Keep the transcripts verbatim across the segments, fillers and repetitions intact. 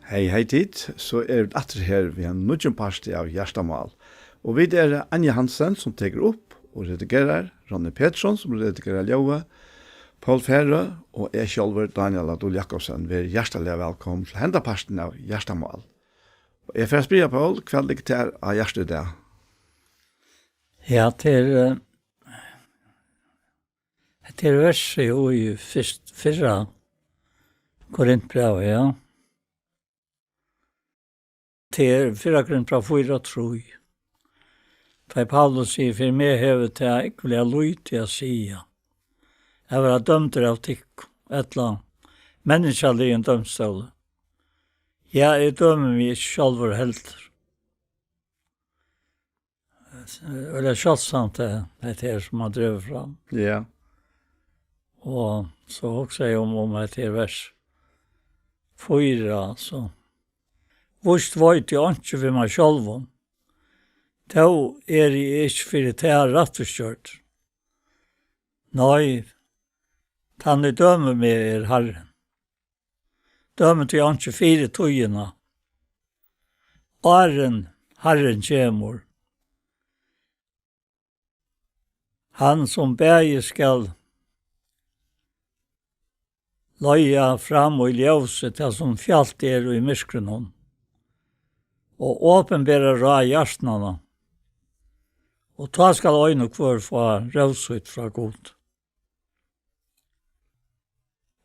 Hey, hey tit, so eru vit aftur her við einum nýggjum parti av Hjartamál. Og vit eru Anja Hansen, sum tekur upp og redigerar, Ronny Petersson, sum redigerar ljóðið, Poul Færø og eg sjálvur, Dánjal á Dul Jakobsen, verið hjartaliga vælkomin til henda partin av Hjartamál. Og eg fari at spyrja, Poul, hvat liggur tær á hjarta í dag? Ja, tað er, eh, tað er versið í fyrst-, fyrra Korintbrævi, ja. Tað er fyrra Korintbræv fýra trý. Tá ið Paulus sigur: "Fyri meg hevur tað ógvuliga lítið at siga at vera dømdur av tykkum, ella menniskjaligum dómstóli. Ja, eg dømi meg ikki sjálvur heldur." Øgiliga sjáldsamt, eh, hetta her sum hann dregur fram. Ja. Og so hugsi eg um, um hetta her vers fýra, altso. Víst veit eg einki við mær sjálvum, tó eri eg ikki fyri tað rættvísgjørdur. Nei, tann ið dømir meg er Harrin. Dømir teg einki fyri tíðina, áðrenn Harrin kemur. Hann, sum bæði skal leiða fram í ljósið tað, sum fjalt er í myrkrinum, og opinbera ráð hjartanna, og tá skal ein og hvør fáa rós sítt frá Gud.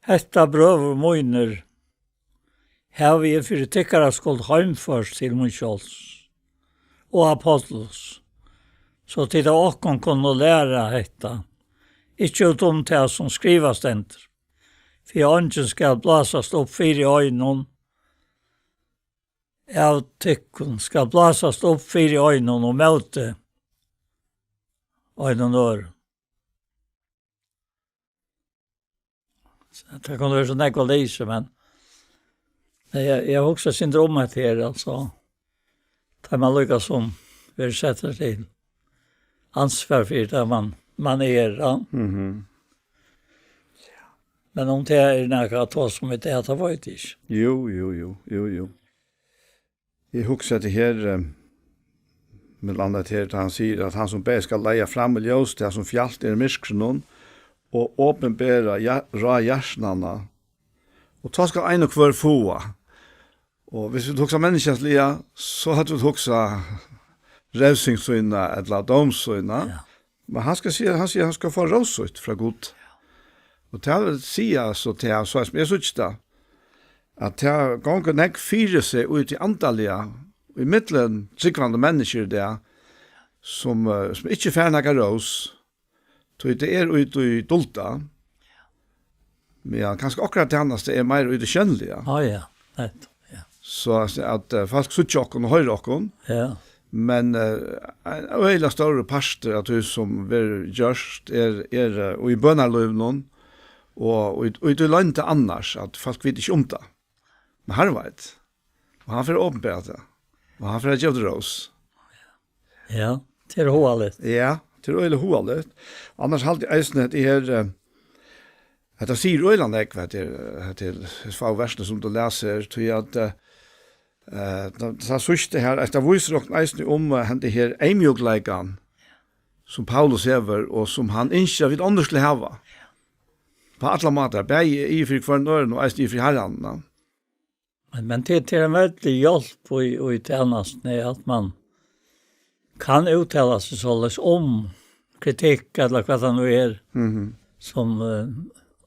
Hetta, brøður mínir, havi eg fyri tykkara skuld heimført til mín sjálvs og Apollos, so tit av okkum kunnu læra hetta, ikki út um tað, sum skrivað stendur: "Fyri eingin skal blásast upp fyri einum av tykkum, skal blásast upp fyri einum og móti einum øðrum." So tað kunnu vera so nógv at lesa, men eg, eg hugsi eitt sindur um hetta her, altso. Tá man líka sum verður settur til ansvar fyri tað, man, man er, ja. Mhm. Men um tað er nakað at tosa um í dag, tað veit eg ikki. Jú, jú, jú, jú, jú. Eg hugsi at tað her, eh, millum annað her, tá hann sigur, at hann sum bæði skal leiða fram í ljós tað, sum fjalt er í myrkrinum, og opinbera hja-, ráð hjartanna. Og tá skal ein og hvør fáa. Og hvis vit hugsa menniskjaliga, so høvdu vit hugsað revsing sína ella dóm sína. Ja. Men hann skal siga, hann sigur, hann skal fáa rós sítt frá Gud. Og tað vil siga, so tað, so sum eg síggi tað, at tað gongur nógv fyri seg í tí andaliga, í millum trúgvandi menniskjur í dag, sum, eh, sum ikki fær nakar rós, tí tað er í tí dulda, meðan kanska okkara tænasta er meira í tí sjónliga. Á ja, nettupp, ja. So at, at, eh, fólk síggja okkum og hoyra okkum. Ja. Men, eh, ein øgiliga stórur partur av tí sum verður gjørt er, er, eh, í bønarlívinum og í, í tí loynda annars, at fólk vita ikki um tað. Men Harrin veit. Og hann fer at opinbera tað. Og hann fer at geva tað rós. Ja, tað er hugaligt. Ja, tað er øgiliga hugaligt. Annars haldi eg eisini at eg her, eh, hetta sigur øgiliga nógv, hetta er, hetta er, hesi fáu versini sum tú lesur, tí at, eh, eh, tað, tað síðsta her, hetta vísir okkum eisini um, eh, henda her eyðmjúkleikan, sum Paulus hevur, og sum hann ynskir at vit onnur skulu hava. Á allar mátar, bæði yvir fyri hvørjum øðrum og eisini yvir fyri Harranum, ja. Men, men tað, tað er ein veldig hjálp í, í tænastuni, at man kann úttala seg soleiðis um kritikk, ella hvat tað nú er, mhm, sum, eh,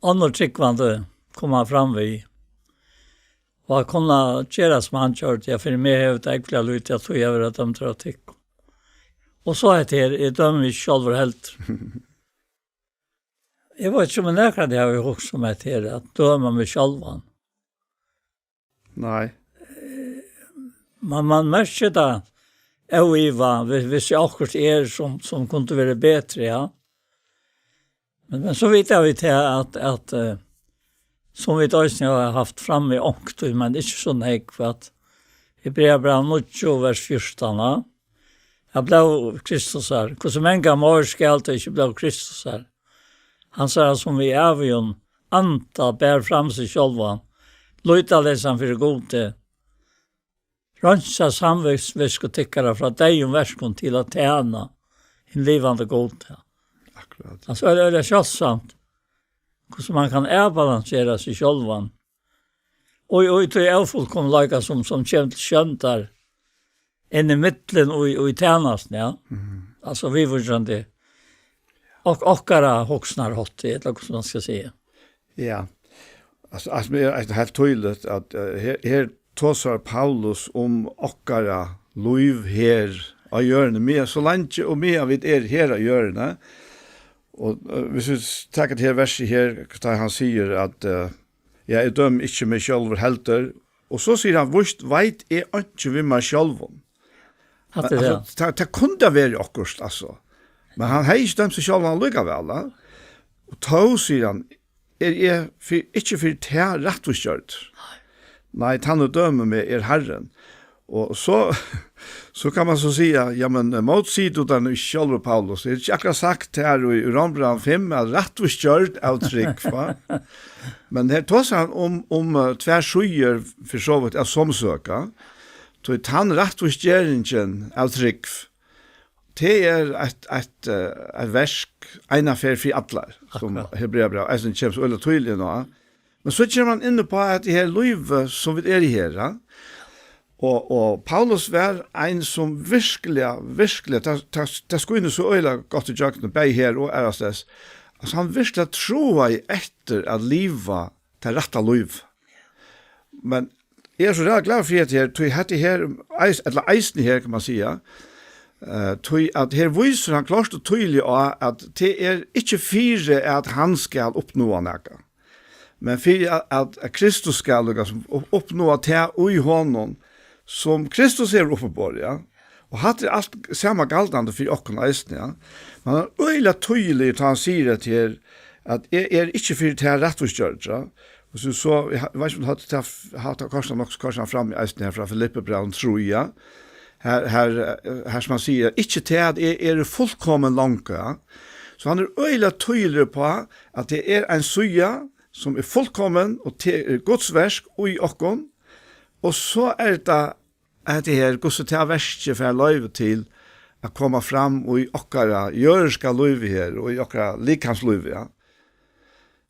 onnur trúgvandi koma fram við. Og at kunna gera sum hann gjørdi, ja, fyri meg hevur tað ógvuliga lítið at siga at vera dømdur av tykkum. Og so hetta her, eg dømi meg ikki sjálvur heldur. Eg veit ikki, um eg nakrantíð havi hugsað um hetta her, at døma meg sjálvan. Nei. Man, man merkir tað óivað, hvis, hvis okkurt er sum, sum kundi verið betri, ja. Men, men so vita vit her at, at, eh, sum vit eisini hava havt frammi onkuntíð, men ikki so nógv, at Hebreabræv níggju, vers fjúrtan, ja. At blóð Kristusar, hvussu mangan meir skal tað ikki blóð Kristusar, hansara, sum við ævigum anda bar fram seg sjálvan, lýtaleysan fyri Gudi, Reinsa samvitsku tykkara frá deyðum verkum til at tæna hin livandi Gud. Ja. Akkurát. Altso, er, er tað sjáldsamt, hvussu man kann avbalansera seg sjálvan, og, og í tí ófullkomleika, sum, sum kemur til sjóndar inn í millum og í, og í tænastuni, ja. Mhm. Altso, viðvíkjandi ok-, okkara hugsanarhátti, ella hvussu man skal siga. Ja. Altso, altso, men er heilt týðiligt, at, eh, her, her tosar Paulus um okkara lív her á jørðini, meðan, so leingi og meðan vit eru her á jørðini. Og, eh, hvis vit taka tað her versið her, tá hann sigur at, eh, ja, eg dømi ikki meg sjálvan heldur. Og so sigur hann: "Víst veit eg einki við mær sjálvum." Hatta er Altso, tað. tað, tað kundi ha verið okkurt, altso. Men hann hevði ikki dømt seg sjálvan allíkavæl, ja. Og tó, sigur hann, er eg fyri, ikki fyri tað rættvísgjørdur. Nei, tann, ið dømir meg, er Harrin. Og so, so kann man so siga: "Ja, men, eh, mótsigur tú tær nú ikki sjálvur, Paulus? Er ikki akkurát sagt her í, í Rómbrævinum fimm, at rættvísgjørd av trúgv, va?" Men her tosar hann um, um, eh, tvær síður, fyri so vítt, av somu søk. Tí tann rættvísgeringin av trúgv, tað er eitt, eitt, eh, eitt verk eina ferð fyri allar, sum Akkurát. Hebreabræv eisini kemur so øgiliga týðiliga inn á. Men so kemur hann inn á at tað her lívið, sum vit eru her, ja? Og, og Paulus var ein, sum virkiliga, virkiliga, tað, tað, tað skínur so øgiliga gott ígjøgnum, bæði her og aðrastaðni. Altso, hann virkiliga tráaði eftir at liva tað rætta lív. Men eg eri so ræðuliga glaður fyri hetta her, tí hetta her, eis-, ella eisini her, kann man siga, eh, tí at her vísir hann klárt og týðiliga á, at tað er ikki fyri, at hann skal uppnáa nakað, men fyri at, at, at Kristus skal, líkasum, upp-, uppnáa tað í honum, sum Kristus hevur uppiborið, ja. Og hatta er alt sama galdandi fyri okkum eisini, ja. Men hann er øgiliga týðiligur, tá hann sigur hetta her, at eg eri ikki fyri tað rættvísgjørda, ja. Og so, so, eg ha-, veit ikki, um tú hevur tað, hatt tað kortini nokk, kortini fram í eisini her frá Filippibrævinum trý, ja. Her, her, eh, her sum hann sigur: "Ikki tað at eg eri fullkomin longu", ja. So hann er øgiliga týðiligur á, at tað er ein síða, sum er fullkomin, og tað er Guds verk í okkum. Og so er tað hetta her, hvussu tað verkið fær loyvi til at koma fram í okkara jørðiska lívi her, og í okkara likamslívi, ja.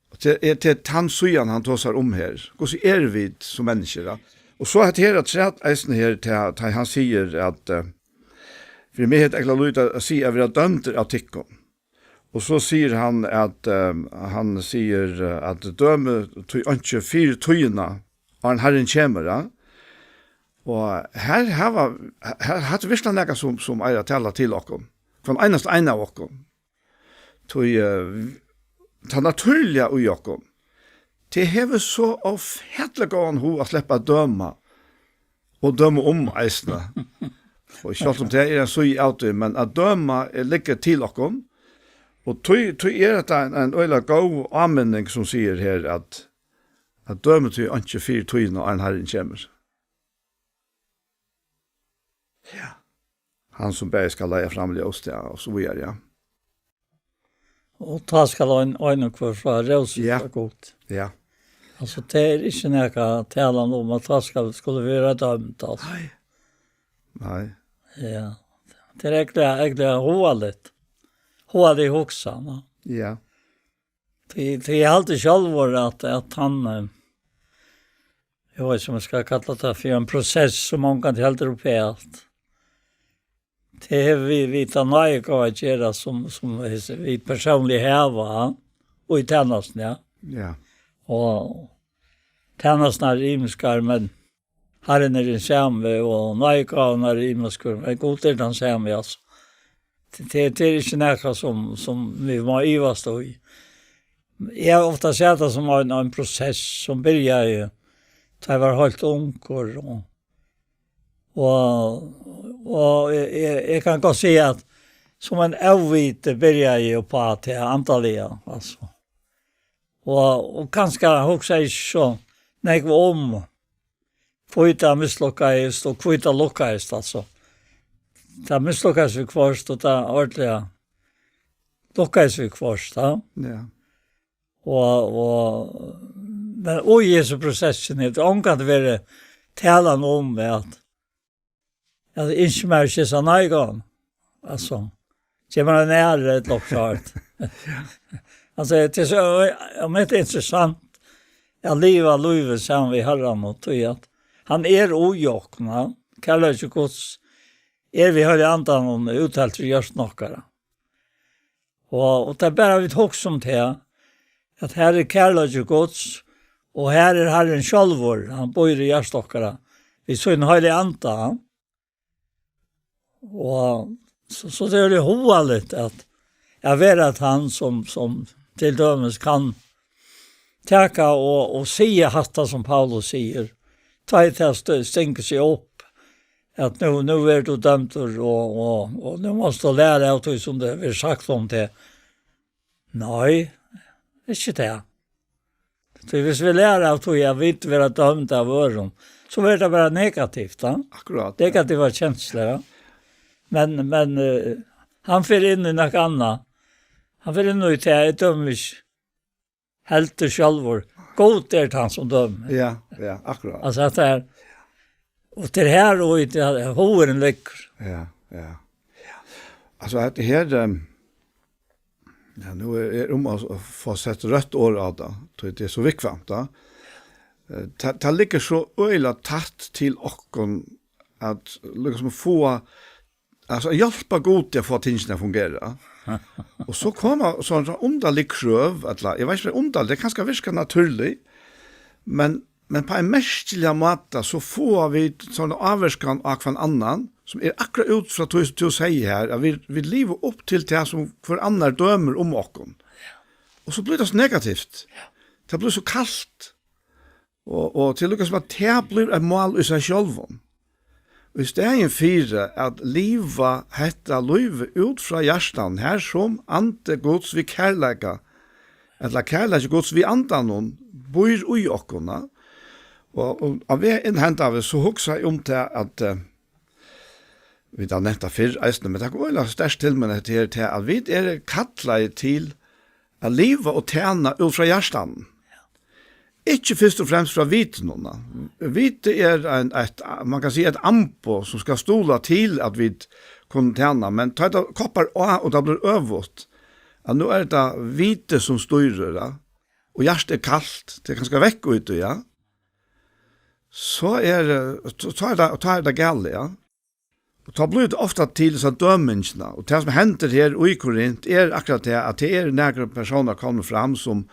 Og tað er, tað er tann síðan, hann tosar um her. Hvussu eru vit sum menniskjur, ja? Og so hetta her, afturat eisini her, tá, tá hann sigur at, eh, "Fyri meg hevur tað øgiliga lítið at siga at vera dømdur av tykkum." Og so sigur hann at, eh, hann sigur, eh, at: "Dømið tí einki fyri tíðina, áðrenn Harrin kemur", ja. Og her hava, her, hatta er virkiliga nakað sum, sum eigur at tala til okkum. Hvønn einasta ein av okkum. Tí, eh, tað natúrliga í okkum, tað hevur so ófatiliga góðan hug at sleppa at døma, og døma um eisini. Og sjálvt um tað er ein síða av tí, men at døma er, liggur til okkum, og tí, tí er hetta ein, ein øgiliga góð áminning, sum sigur her, at, at: "Dømið tí einki fyri tíðina, áðrenn Harrin kemur." Ja. Hann, sum bæði skal leiða fram ljós, ja, og so víðari, ja. Og tá skal ein, ein og hvør fáa rósu Ja. frá Gud. Ja. Altso, tað er ikki nakað talan um, at tá skal, skulu vit vera dømd, altso. Nei. Nei. Ja. Tað er øgiliga, øgiliga hugaligt. Hugalig hugsan, ja. Ja. Tí, tí eg haldi sjálvur at, at hann, eh, eg veit ikki, um eg skal kalla tað fyri ein prosess, sum ongantíð heldur uppat. Tað hevur við, við ta náðigávu at gera, sum, sum hesi, vit persónliga hava, og í tænastuni, ja. Ja. Og tænasturnar eru ymiskar, men Harrin er hin sami, og náðigávurnar eru ymiskar, men Gud er tann sami, altso. Tað, tað, tað er ikki nakað sum, sum vit má ivast í. Eg havi ofta sæð tað sum ein, ein prosess sum byrjaði, tá eg var heilt ungur, og, og, og eg, eg, eg kann gott siga, at sum ein óviti byrjaði eg uppá tað andaliga, altso. Og, og kanska hugsaði eg ikki so nógv um, hví tað mislukkaðist og hví tað lukkaðist, altso. Tað mislukkaðist viðhvørt, og tað ordiliga lukkaðist viðhvørt, ja. Ja. Og, og, men og í hesi prosessini, tað er ongantíð verið talan um, at Altso, ynskir mær ikki so nei, gott. Altso, kemur ein æra eitt lokkjart. Altso, tað er so, og tað er interessant at liva lívið saman við Harran og tí at hann er í okkum, ja. Kærleiki Guds er við Heilaga Andanum útheltur í hjørtum okkara. Og, og tað er bara vit hugsa um tað, at her er kærleiki Guds, og her er Harrin sjálvur, hann býr í hjarta okkara, við sín Heilaga Anda. Og so, so tað er hugaligt at, at vera tann sum, sum til dømis kann taka og, og siga hatta sum Paulus sigur. Tá ið tað st-, stingur seg upp, at nú, nú er tú dømdur, og, og, og nú mást tú læra av tí sum tað verður sagt um teg. Nei, ikki tað. Tí hvis vit læra av tí at vit verða dømd av øðrum, so verður tað bara negativt, ja? Akkurát, ja. Negativar kenslur, ja. Men, men, eh, hann fer inn í nakað annað. Hann fer inn í tað, eg dømi ikki. Heldur sjálvur. Gud er tann sum dømir. Ja, ja, akkurát. Altso, at tað er, og tað er her, og í tað, hugurin liggur. Ja, ja. Altso, hetta her, ehm, ja, nú er, er um at, at fáa sett røtt orð á tað, tí tað er so viðkvæmt, tá. Eh, tað, tað liggur so øgiliga tætt til okkum at, líkasum, fáa, altso, at hjálpa Gudi at fáa tingini at fungera. Og so koma so, so undarlig krøv, ella, eg veit ikki, um tað er undarligt, tað er kanska virkar natúrligt, men, men á ein merkiligan máta, so fáa vit sovorðna ávirkan á hvønn annan, sum er akkurát út frá tí, sum tú sigur her, at vit, vit liva upp til tað, sum hvør annar dømir um okkum. Og so blívur tað so negativt. Tað blívur so kalt. Og, og til líka sum at tað blívur eitt mál í sær sjálvum. Og í staðin fyri at liva hetta lívið út frá hjartanum, har sum andi Guds við kærleika, ella kærleiki Guds við andanum, býr í okkum, og, og á veg inn henda veg, so hugsa eg um tað, at, eh, vit hava nevnt tað fyrr eisini, men tað kom øgiliga sterkt til mín, hetta her, til at vit eru kallaðir til at liva og tæna út frá hjartanum. Ikki fyrst og fremst frá vitinum, da. Viti er ein, eitt, man kann siga, eitt amboð sum skal stuðla til, at vit kunnu tæna, men tá tað koppar á, og tað blívur øvugt, at nú er tað vitið sum stýrir, ja, og hjartað er kalt, tað er kanska vekk í tí, ja, so er, eh, so, so er tað, tá er tað galið, ja. Og tá blívur tað ofta til hesa dømingina, og tað sum hendir her í Korint er akkurát tað, at tað eru nakrir persónar komnir fram sum,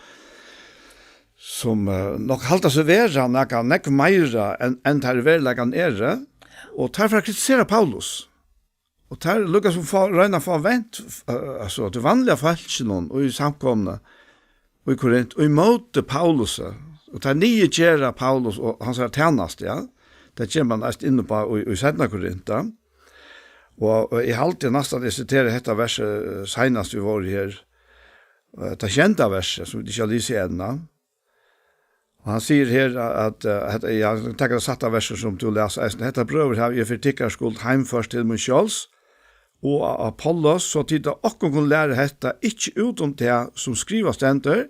sum, eh, nokk halda seg vera nakað nógv meira enn, enn teir í veruleikanum eru, og teir fara at kritisera Paulus. Og teir líkasum fá, royna at fáa vent, eh, altso, tí vanliga fólkinum í samkomuni í Korint, og ímóti Paulusi, og teir niðurgera Paulus og hansara tænastu, ja. Tað kemur man eisini inn uppá í, í seinna Korint, ja. Og, og eg haldi næstan, eg siteri hetta versið, eh, seinast vit vóru her, eh, tað sjeynda versið, sum vit ikki hava lisið enn, ja. Og hann sigur her at, eh, at, ja, hann tekur tað sætta versið sum tú las eisini. Hetta, brøður, havi eg fyri tykkara skuld heimført til mín sjálvs og á Apollos, so tit á okkum kunnu læra hetta, ikki út um tað, sum skrivað stendur,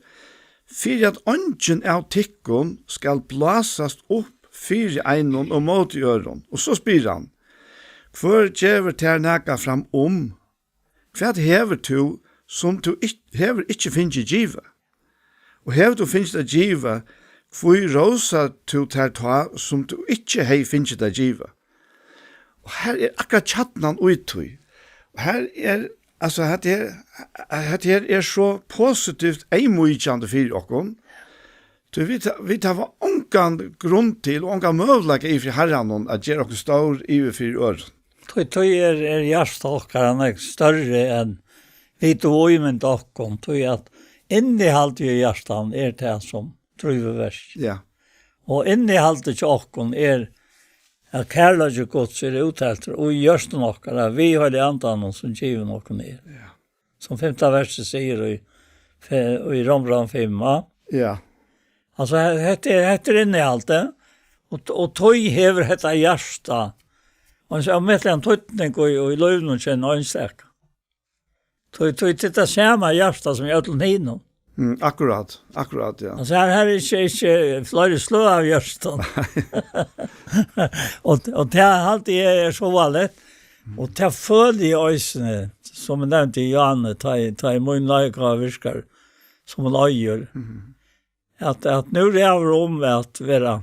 fyri at eingin av tykkum skal blásast upp fyri einum og móti øðrum. Og so spyr hann: Hvør gevur tær nakað fram um? Hvat hevur tú, sum tú ikki, hevur ikki fingið givið? Og hevur tú fingið tað givið, hví rósar tú tær tá, sum tú ikki hevði fingið tað givið? Og her er akkurát kjarnin í tí. Og her er, altso, hetta her, hetta her er so positivt eyðmýkjandi fyri okkum. Tí vit, vit hava ongan grund til og ongan møguleika yvir fyri Harranum at gera okkum stór yvir fyri øðrum. Tí, tí er, er hjarta okkara nógv størri enn vit og ímynda okkum, tí at innihaldið í hjartanum er tað, sum drívur verk. Ja. Og innihaldið hjá okkum er, at kærleiki Guds er útheltur í hjørtum okkara, við Heilaga Andanum, sum givin okkum er. Ja. Sum fimta versið sigur í, fe-, í Rómbrævinum fimm, va? Ja. Altso, he-, hetta er, hetta er innihaldið, og, og tí hevur hetta hjarta ein so ómetaligan týdning í, í lívinum hjá einum einstaka. Tí, tí tað er tað sama hjarta sum í øllum hinum. Mm, akkurát, akkurát, ja. Altso, her, her er ikki, ikki fleiri sløg av hjørtum. Og, og tað haldi eg er so váligt. Og tað føli eg eisini, sum eg nevndi í Johanne, tá eg, tá eg mín leika virkar, sum hon eigur. Mhm. At, at nú ræður um at vera,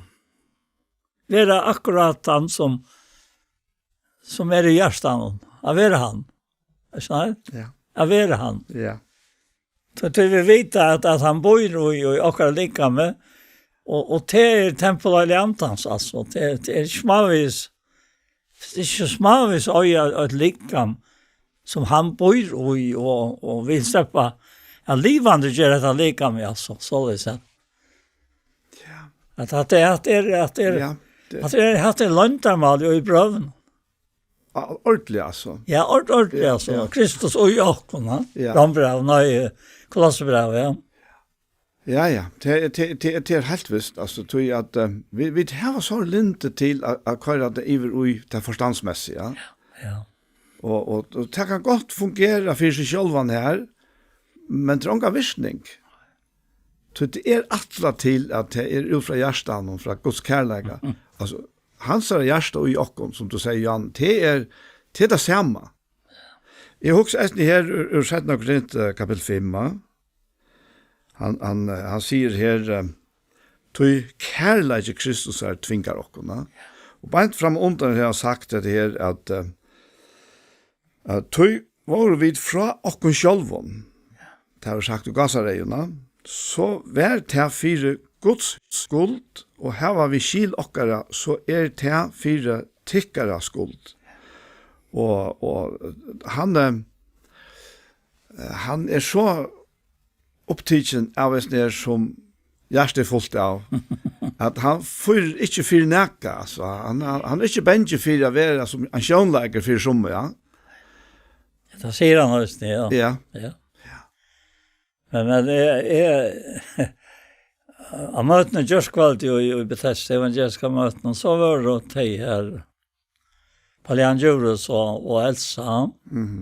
vera akkurát hann sum, sum er í hjartanum. At vera hann. Er tað? Ja. At vera hann. Ja. So tí vit vita at, at hann býr í, í okkara likami, og, og tað er tempul heiliga andans, altso. Tað er, tað er smávegis, tað er ikki smávegis at eiga eitt likam sum hann býr í, og, og vil sleppa at livandi gera hetta likam, altso, soleiðis at. Ja. At, at tað, at tað er, at tað er, ja, tað at tað er, at tað er loyndarmál í brøvum. Á, ordiliga, altso. Ja, ord-, ordiliga, ja, altso. Ja. Kristus og Jakob, ja. Ja. Rómbræv, nei, Kolossebræv, ja. Ja, ja. Tað, tað, tað, tað er heilt vist, altso, tí at, eh, vit, vit hava so lyndi til at, at koyra tað yvir í tað forstandsmessiga, ja. Ja. Og, og, og tað kann gott fungera fyri seg sjálvan her, men tað er ongan virkning. Tí tað er ætlað til at tað er út frá hjartanum, frá Guds kærleika. Mhm. Altso, hansara hjarta í okkum, sum tú sigur, Jan, tað er, tað er tað sama. Eg hugsi eisini her úr, úr seinna Korint, eh, kapittul fimm, eh. Hann, hann, eh, hann sigur her, eh, "Tí kærleiki Kristusar tvingar okkum", eh. Og beint fram undan har hann sagt hetta her, at, eh, at, "Tí vóru vit frá okkum sjálvum", tað var sagt í gásareyðuna, "so var tað fyri Guds skuld, og hava vit skil okkara, so er tað fyri tykkara skuld." Og, og hann, eh, hann er so upptikin av hesum her, sum hjartað er fult av, at hann fýrir ikki fyri nakað, altso, hann, hann, hann er ikki bangin fyri at vera sum ein sjónleikari fyri summi, ja. Tað sigur hann eisini, ja. Ja. Ja. Men, men eg, eg, á møtinum gjárkvøldið í, í Bethesda, evangeliska møtinum, so vóru tey her, Paul Jan Djurhuus og, og Elsa. Mhm.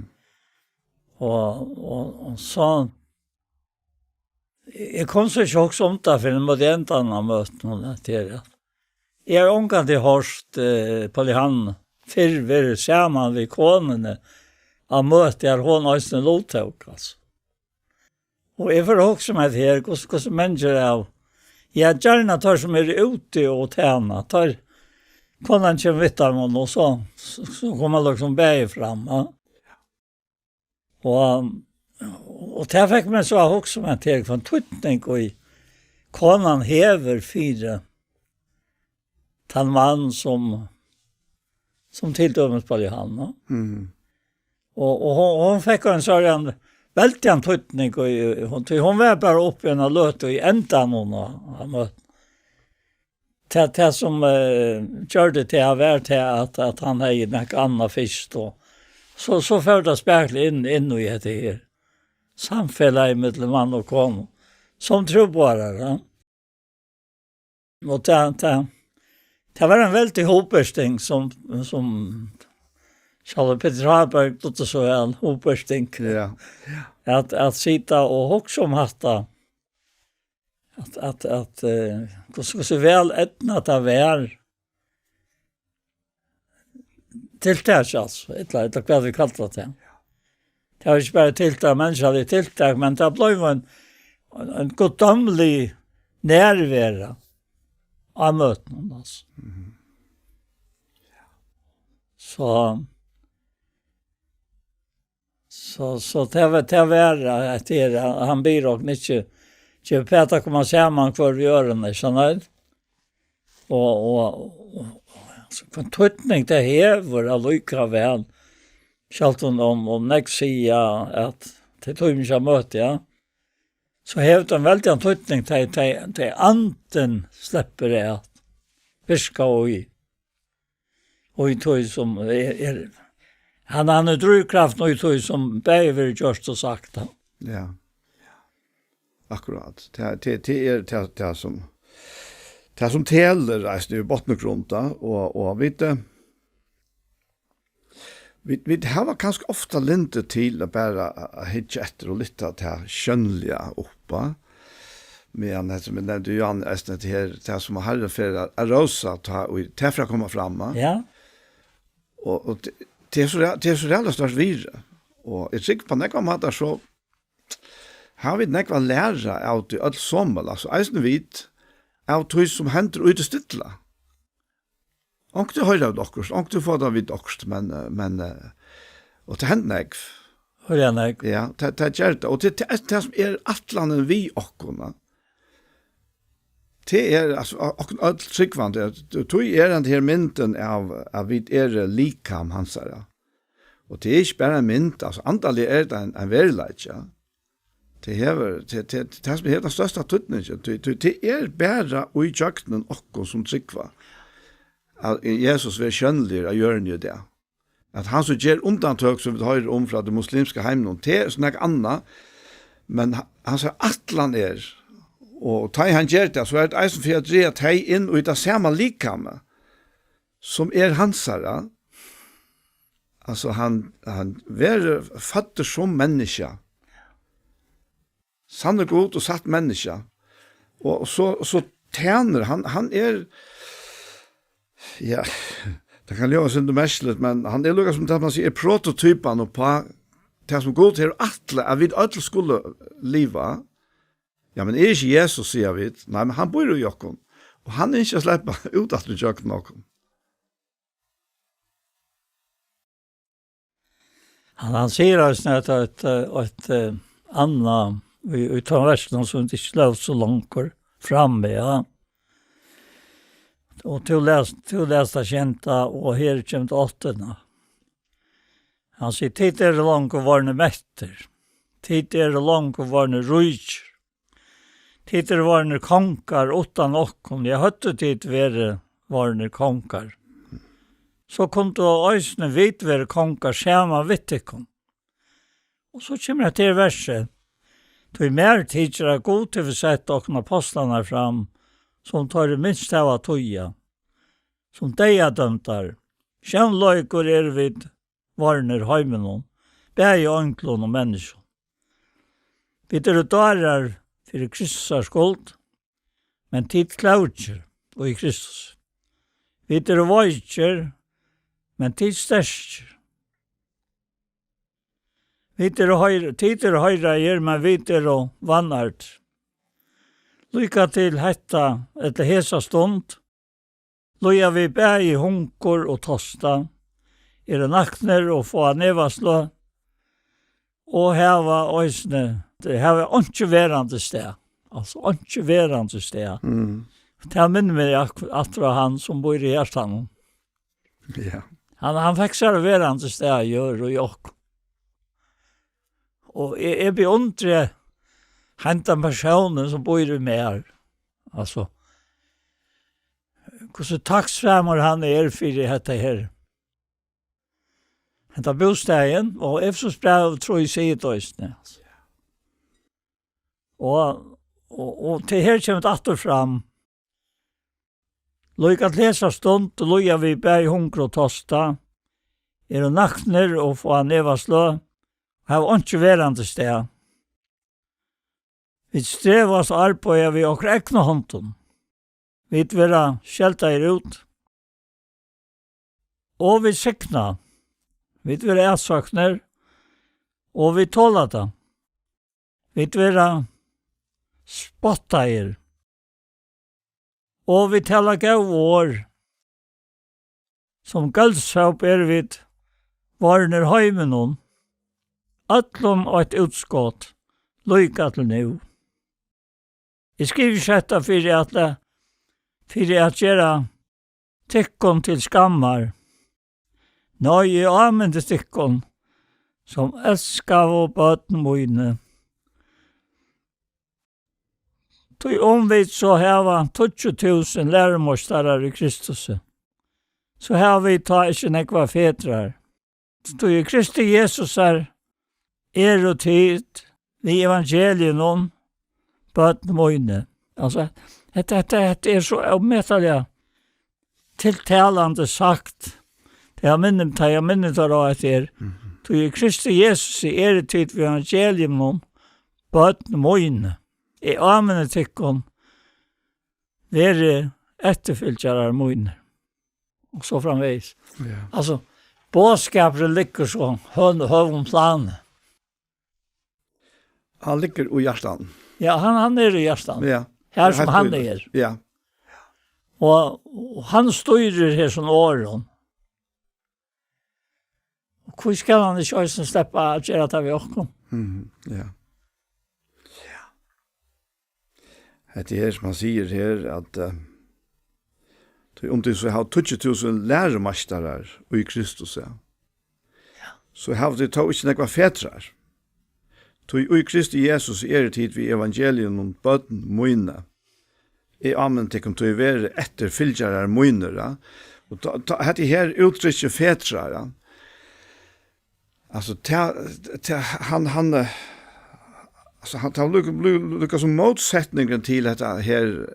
Og, og, og so, eg kom so ikki at hugsa um tað fyrr enn móti endan av møtinum, at tað er at eg havi ongantíð hoyrt, eh, Paul Jan fyrr verið saman við konuni á møti, har hon eisini luttók, altso. Og eg fór at hugsa um hetta her, hvussu, hvussu menn gera av. Ja, gjarna teir sum eru úti og tæna, teir, konan kemur við teimum, og so, so, so koma liksom bæði fram, ja. Og, og tað fekk meg so at hugsa um hetta her, hvønn týdning ið konan hevur fyri tann mann sum, sum til dømis Paul Jan, ja. Mhm. Og, og hon, hon fekk ein sånn veldigan týdning, og hon, tí hon var bara uppi eina løtu í endanum á, á møt-, tað, tað sum, eh, gjørdi tað var tað at, at hann hevði nakað annað fyrst, og so, so fór tað spakuliga inn, inn í hetta her samfelagið millum mann og konu, sum trúboðarar, ja. Og tað, tað, tað var ein veldig hugburðing, sum, sum sjálvur Petur Harberg dugdi so væl, hugburðing. Ja. At, at sita og hugsa um hatta. At, at, at, eh, hvussu, hvussu væl eydnað tað var. Tiltak, altso, ella, ella hvat vit kalla tað. Tað var ikki bara tiltak, menniskjaligt tiltak, men tað bleiv ein, ein, ein guddómlig nærvera á møtunum, altso. Mhm. So, so, so tað var, tað var, at tað er, hann biður okkum ikki, ikki pæta koma saman hvør við øðrum, ikki sant? Og, og, og, og, altso, hvønn týdning tað hevur allíkavæl, sjálvt um, um, um nógv siga at tey tíma ikki at møta, ja, so hevur tað ein veldigan týdning, tey, tey, tey andin sleppur at virka í, og í tí sum er, er, hann, hann er drívkraftin í tí sum bæði verður gjørt og sagt, ja. Ja. Akkurát. Tað, tað, tað er tað, tað sum, tað sum telur, eisini í botn og grund, tá, og, og vit, eh, Vit, vit hava kanska ofta lyndi til at bara at, at hyggja eftir og lyfta tað sjónliga upp, meðan hetta, sum eg nevndi, Johan, eisini hetta her, tað sum Harrin fer at, at rósa, tá ið tað fer at koma fram, ja. Ja. Og, og tað, tað er so rea-, tað er so ræðuliga stórt virði. Og eg trúgvi, á nógvar mátar, so hava vit nógv at læra av tí øll somul, altso eisini vit, av tí sum hendir í tí stilla. Onkuntíð hoyra vit okkurt, onkuntíð fáa vit okkurt, men, eh, men, eh, og tað hendir nógv. Hoyra nógv. Ja, tað, tað ger tað. Og tað, tað, tað sum er ætlanin við okkum, va? Tað er, altso, o-, okkum øll trúgvandi, at tí er henda her myndin av, at vit eru likam hansara. Og tað er ikki bara ein mynd, altso, andaliga er tað ein, ein veruleiki, ja. Tað hevur, tað, tað, tað sum hevur tann størsta týdningin, tí, tí, tað er bara í gjøgnum okkum sum trúgva, at Jesus verður sjónligur á jørðini í dag. At hann so ger undantøk, sum vit hoyra um frá tí muslimska heiminum, tað er so nakað annað, men ha-, hansara ætlan er, og tá ið hann ger tað, so er tað eisini fyri at draga tey inn í tað sama likamið, sum er hansara. Altso, hann, hann verður føddur sum menniskja. Sannur Gud og satt menniskja. Og so, so tænir hann, hann er, ja, tað kann ljóða eitt sindur merkiligt, men hann er líka sum tað, man sigur, er prototypan uppá tað, sum Gud hevur ætlað, at vit øll skulu liva. Ja, men er ikki Jesus, siga vit. Nei, men hann býr í okkum. Og hann ynskir at sleppa út aftur ígjøgnum okkum. Hann, hann sigur eisini, at eitt, eitt, eh, annað í, í tann versinum, sum vit ikki lósu longur frammi, ja. Og tú les, tú les tað sjeynda, og her kemur tað áttanda. Hann sigur: "Tit eru longu vornir mettir. Tit eru longu vornir ríkir. Tit eru vornir kongar uttan okkum. Ja, høvdu tit verið vornir kongar, so kundu eisini vit verið kongar saman við tykkum." Og so kemur hetta her versið: "Tí mær tykir, at Gud hevur sett okkum apostlarnar fram, sum teir minst hava at týða, sum deyðadømdar. Sjónleikur eru vit vornir heiminum, bæði einglum og menniskjum. Vit eru dárar fyri Kristusar skuld, men tit klókir í Kristus. Vit eru veikir, men tit sterkir. Vit eru hoyr-, tit eru hoyraðir, men vit eru vannærdir. Líka til hetta, ella hesa stund, líða vit bæði hungur og tosta, eru naknir og fáa nevasløg, og hava eisini, tey hava einki verandi stað, altso einki verandi stað." Mm. Tað minnir meg ak-, aftur á hann sum býr í hjartanum. Ja. Hann, hann fekk sær verandi stað á jørð í okkum. Og eg, eg beundri hendan persónin sum býr í mær. Altso, hvussu takksamur hann er fyri hetta her. Hetta bústaðin, og Efesusbrævið trý sigur tað eisini, altso. Og, og, og til her kemur tað aftur fram. Líka til hesa stund líða vit bæði hungur og tosta, eru naknir og fáa nevasløg, hava einki verandi stað. Vit strevast og arbeiða við okkara egnu hondum. Vit verða skeldaðir út. Og vit signa. Vit verða atsøknir. Og vit tola tað. Vit verða spottaðir. Og vit tala góð orð. Sum góldsóp eru vit vorðnir heiminum, øllum eitt útskot, líka til nú. Eg skrivi ikki hetta fyri at, fyri at gera tykkum til skammar. Nei, eg áminni tykkum sum elskaðu børn míni. Tí um vit so hava tíggju túsund lærumeistarar í Kristusi, so hava vit tá ikki nógvar fedrar. Tí í Kristi Jesusar eru tit við evangeliinum børn míni. Altso, hetta, hetta, hetta er so ómetaliga tiltalandi sagt. Tað eg minni, tað eg minni teir á, at er, Mhm. Tí í Kristi Jesusi eru tit við evangelium, børn míni. Eg áminni tykkum, verið eftirfylgjarar mínir. Og so framvegis. Ja. Altso, boðskapurin liggur so høn-, høgum plani. Hann liggur í hjartanum. Ja, hann, hann er í hjartanum. Ja. Her sum hann er. Ja. Og, og hann stýrir hesum orðum. Og hví skal hann ikki eisini sleppa at gera tað við okkum? Mhm, ja. Ja. Hetta her, sum hann sigur her, at, eh, tí um tit so hava tíggju túsund lærumeistarar í Kristus, ja, Ja. so hava tit tó ikki nógvar fedrar. Tí í Kristi Jesus eru tit við evangelium børn míni. Eg áminni tykkum, tí verið eftirfylgjarar mínir, ja. Og tá, tá, hetta her úttrykkið fedrar, ja. Altso, ta, ta, hann, hann, eh, altso, hann, tað var líka, líka, líka sum mótsetningurin til hetta her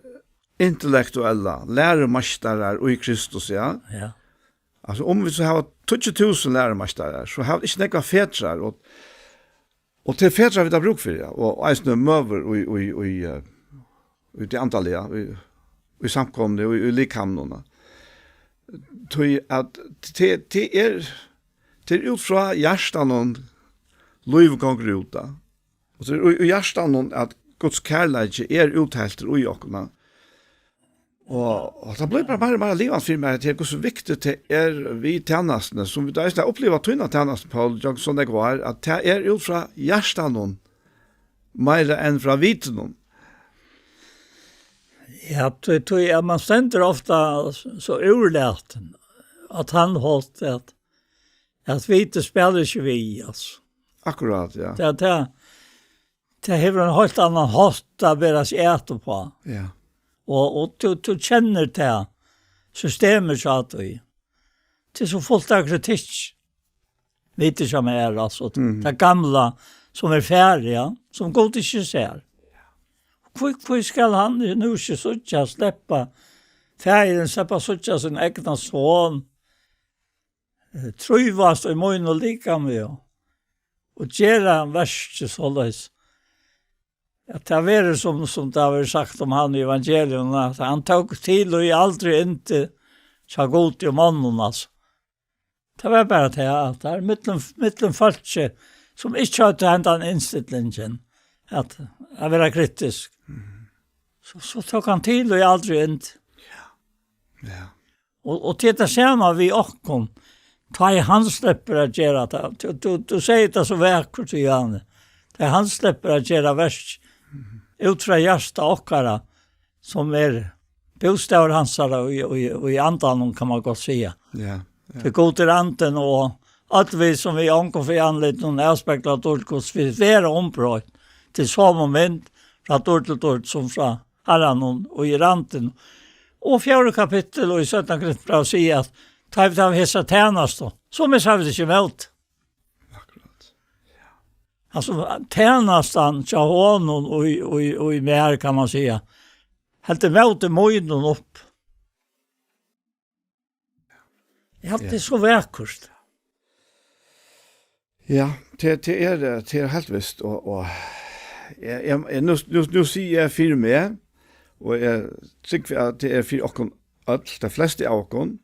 intellektuella, lærumeistarar í Kristus, ja. Ja. Altso, um vit so hava tíggju túsund lærumeistarar, so hava vit ikki nógvar fedrar, og, og tað eru fedrar, vit hava brúk fyri, ja, og eisini møður í, í, í, eh, í tí andaliga, í, í samkomuni, í, í likamum. Tí at tað, tað er, tað er út frá hjartanum, lívið gongur út, tá. Og tað er í, í hjartanum, at Guds kærleiki er útheltur í okkum, tá. Og, og tað blívur bara meira og meira livandi fyri mær, at tað er hvussu viktigt tað er við tænastuni, sum vit eisini uppliva tína tænastu, Poul, Jansson, eg var, at tað er út frá hjartanum, meira enn frá vitinum. Ja, tí, tí, ja, man stendur ofta so úrlatin, at hann helt at, at viti spælir ikki við, altso. Akkurát, ja. Tað, tað, tað hevur ein heilt annan hátt at bera seg at uppá. Ja. Og, og tú, tú kennir tað systemið hjá tí. Tað er so fult av kritikk. Viti hjá mær, altso, Mhm. tað gamla sum er farið, ja, sum Gud ikki sær. Hví, hví skal hann nú ikki síggja, sleppa, faðirin sleppa síggja sín egna son, eh, trívast í mínum likami og, og gera verkið soleiðis, at tað verður sum, sum tað verður sagt um hann í evangelium, at hann tók til í aldri yndi hjá Gudi og monnum, altso. Tað var bara tað, at tað er millum, millum fólki, sum ikki høvdu hendan innstillingin, at, at vera kritisk. Mhm. So, so tók hann til í aldri yndi. Ja. Og, og til tað sama við okkum, tá ið hann sleppur at gera tað. Tú, tú, tú segði tað so vakurt, Johanne. Tá ið hann sleppur at gera verk Mhm. út frá hjarta okkara, sum er bókstavur hansara í, í, í andanum, kann man gott siga. Ja, ja. Tí Gud er andin, og øll vit, sum við ongum fyri andlitinum avspegla dýrd Guds, vit verða umbroytt til somu mynd, frá dýrd til dýrd, sum frá Harranum, og í randin. Og fjórða kapittul og í seinna Korintbræv siga, at tá vit hava hesa tænastu, so missa vit ikki mót. Akkurát. Altso, tænastan hjá honum og í, og í, og í mær, kann man siga, heldur móti mínum upp. Ja, tað Ja. er so vakurt. Ja, tað, tað er, eh, tað er heilt vist, og, og eg, eg, eg, nú, nú, nú sigi eg fyri meg, og eg trúgvi, at tað er fyri okkum øll, tey flestu av okkum,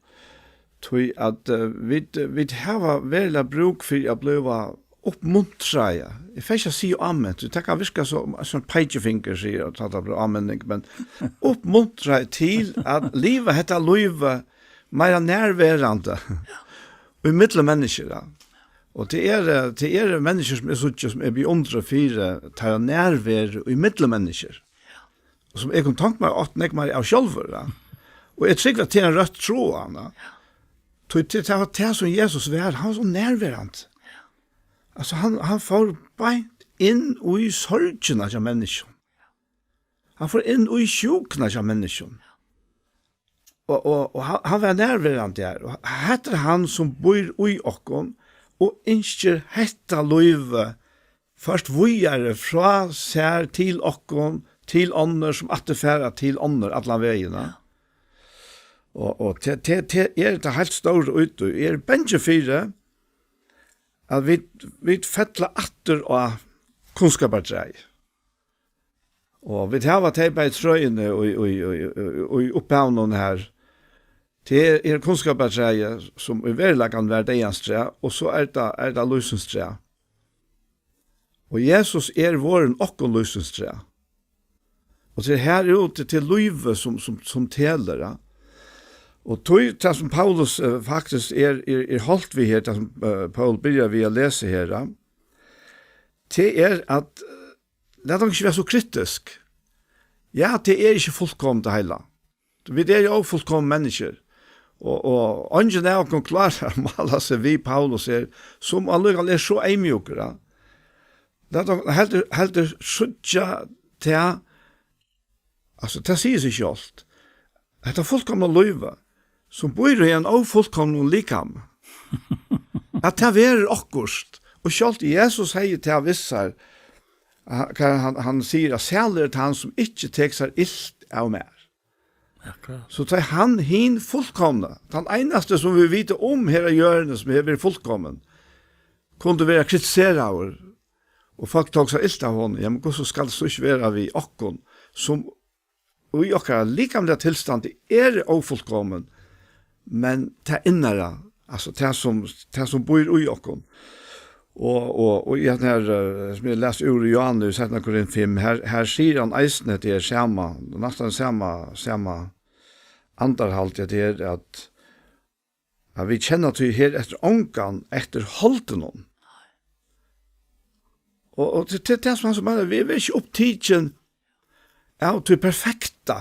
tí at, eh, vit, vit hava veruliga brúk fyri at blíva uppmuntraði. Eg fari ikki at siga amen, tí tað kann virka so, sum peikifingur, sigur, at tað blívur áminning, men uppmuntraði til at liva hetta lívið meira nærverandi í millum menniskjur, ja. Og tað er, eh, tað er menniskjur, sum eg síggi, sum eg beundri fyri, teirra nærveru í millum menniskjur. Og sum eg kundi tonkt mær átt nógv meira av sjálvur, ja. Og eg trúgvi, at tað er ein røtt tráð, ja. Tí tað, tað var tað, sum Jesus var, hann var so nærverandi. Altso, hann, hann fór beint inn í sorgina hjá menniskjum. Hann fór inn í sjúkuna hjá menniskjum. Og, og, og hann, hann var nærverandi har. Og hetta er hann, sum býr í okkum og ynskir hetta lívið ført víðari frá sær til okkum, til onnur, sum aftur fara til onnur allan vegin, ja. Og, og til, til, til er tað heilt stóra út, og eg eri bangin fyri, at vit, vit fella aftur á kunnskapatræið. Og vit hava tey bæði trøini í, í, í, í, í upphavinum her. Tað er, er kunnskapatræið, sum í veruleikanum var deyðans træ, og so er tað, er tað lívsins træ. Og Jesus er vorðin okkum lívsins træ. Og tað er her úti til lívið, sum, sum, sum telur, ja. Og tí, tað sum Paulus, eh, faktiskt er, er, er holt við her, tað sum, eh, Paul byrjar við at lesa her, ja, tað er at, eh, lat okkum ikki vera so kritisk. Ja, tað er ikki fullkomið tað heila. Vit eru ófullkomin menniskju. Og, og eingin av okkum klárar at mála seg við Paulus her, sum allíkavæl er so eyðmjúkur, ja. Lat okkum heldur, heldur síggja tað, altso, tað sigur seg sjálvt. Hetta fullkomna lívið, sum býr í ein ófullkomnum likam, at tað verður okkurt. Og sjálvt Jesus hevði tað við sær, ha-, hvar hann, hann sigur, at sælur er tann, sum ikki tekur sær ilt av mær. Akkurát. So tá hann hin fullkomna, tann einasti, sum vit vita um her á jørðini, sum hevur verið fullkomin, kundi vera kritiseraður, og fólk tók sær ilt av honum, ja, men hvussu skal tað so ikki vera við okkum, sum í okkara likamliga tilstandi eru ófullkomin, men tað innara, altso tað sum, tað sum býr í okkum. Og, og, og í hetta her, eh, sum eg lesi úr í Johannes, í seinna Korint fimm, her, her sigur hann eisini, at tað er sama, næstan sama, sama andarhald, at tað er at, at vit kenna tí her eftir ongan eftir holdinum. Og, og til, til tað sum hann sum er, vit verða ikki upptikin av tí perfekta,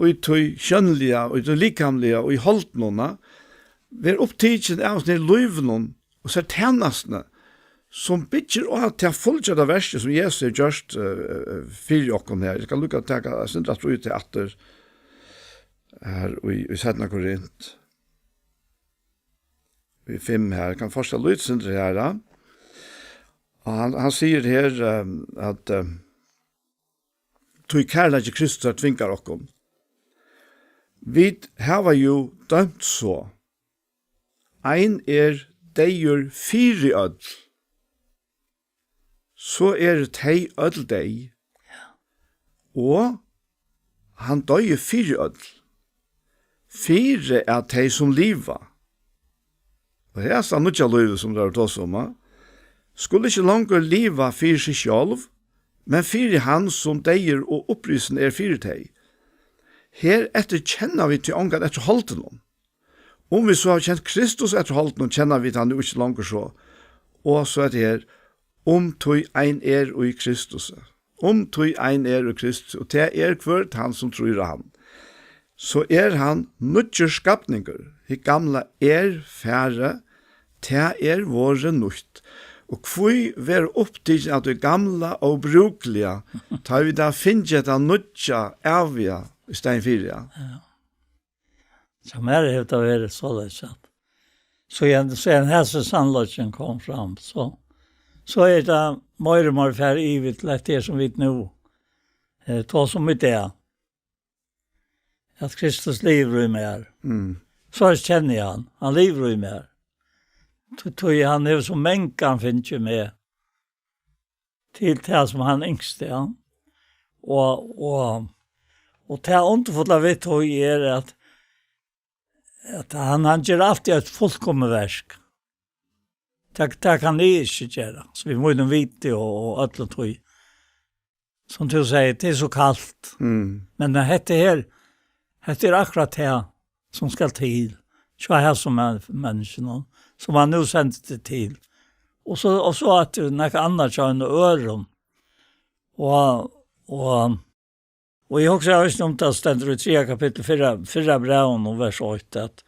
í tí sjónliga, í tí likamliga, í holdinum, verða upptikin av tí lívinum og sær tænastuni, sum byggir á tað fullgjørda verkið, sum Jesus hevur gjørt, eh, eh, fyri okkum her. Eg skal líka taka eitt sindur aftur í tað aftur her í, í seinna Korint. Í fimm her, kann fortsetja lítið sindur her, ja. Og hann, hann sigur her, eh, at, eh, tí kærleiki Kristusar tvingar okkum. Vit hava jú dømt so. Ein er deyður fyri øll. So eru tey øll deyð. Ja. Og hann doyði fyri øll. Fyri at tey sum liva. Og her er tað nýggja lívið, sum teir tosa um, ha? Skulu ikki longur liva fyri seg sjálv, men fyri hann, sum deyður og upprisin er fyri tey. Her eftir kenna vit tí ongan eftir holdinum. Um vit so hava kent Kristus eftir holdinum, kenna vit hann jú ikki longur so. Og so er tað her, um tí ein er í Kristusi. Um tí ein er í Kristusi, og tað er hvør tann, sum trýr á hann. So er hann nýggjur skapningur. Hitt gamla er farið, tað er vorðið nýtt. Og hví vera upptikin av tí gamla óbrúkliga, tá vit hava fingið hetta nýggja, æviga, í staðin fyri, ja? Ja. Hjá mær hevur tað verið soleiðis, at so er, so er hesin sannleikin kom fram, so, so er tað meir og meir farið yvir til hetta her, sum vit nú, eh, tosa um í dag, at Kristus livir í mær. Mm. So eg kenni hann, hann livir í mær. Tí, tí hann hevur so mangan fingið meg til tað, sum hann ynskti, ja. Og, og, og tað undurfulla við tí er, at, at hann, hann ger altíð eitt fullkomið verk. Tað, tað kann eg ikki gera, so við mínum viti og, og øllum tí, sum tú sigur, tað er so kalt. Mm. Men hetta her, hetta er akkurát tað, sum skal til, hjá hasum men-, menniskjunum, sum hann nú sendir teg til. Og so, og so at tú nakað annað hjá einum øðrum. Og, og, og eg hugsi eisini um tað stendur í triðja kapitli fyrra, fyrra brævinum, vers eitt, at,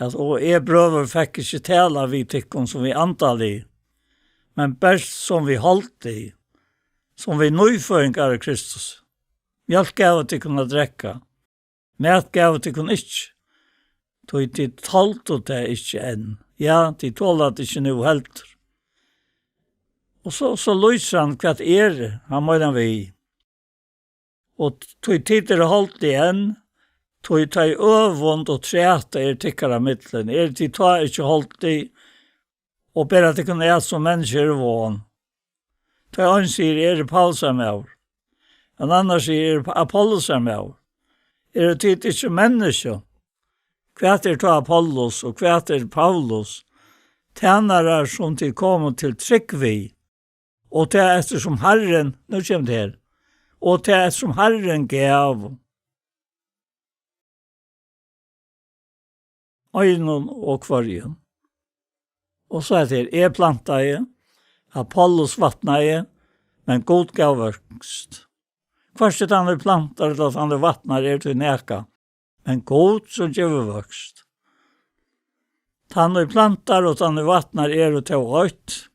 at, og eg, brøður, fekk ikki tala við tykkum sum við andaligi, men bert sum við holdigi, sum við nýføðingar í Kristus. Mjólk gav eg tykkum at drekka, mat gav eg tykkum ikki, tí tit toldu tað ikki enn. Ja, tit tola tað ikki nú heldur. Og so, so lýsir hann, hvat er hann meinar við. Og tí tit eru holdig enn, Tí tá ið øvund og træta er tykkara millum, eru tit tá ikki holdið og bera tykkum at, sum menniskju eru von? Tá ein sigur: "Eg eri Paulusar maður." Ein annar sigur: "Eg eri Apollusar maður." Eru tit ikki menniskju? Hvat er tá Apollos, og hvat er Paulus? Tænarar, sum tit komu til trúgv við, og tað eftir sum Harrin, nú kemur tað her, og tað eftir sum Harrin gav einum og hvørjum. Og so er tað her: "Eg plantaði, Apollos vatnaði, men Gud gav vøkst." Hvørki tann, ið plantar, ella tann, ið vatnar, er tí nakað, men Gud, sum gevur vøkst. Tann, ið plantar, og tann, ið vatnar, eru tó eitt.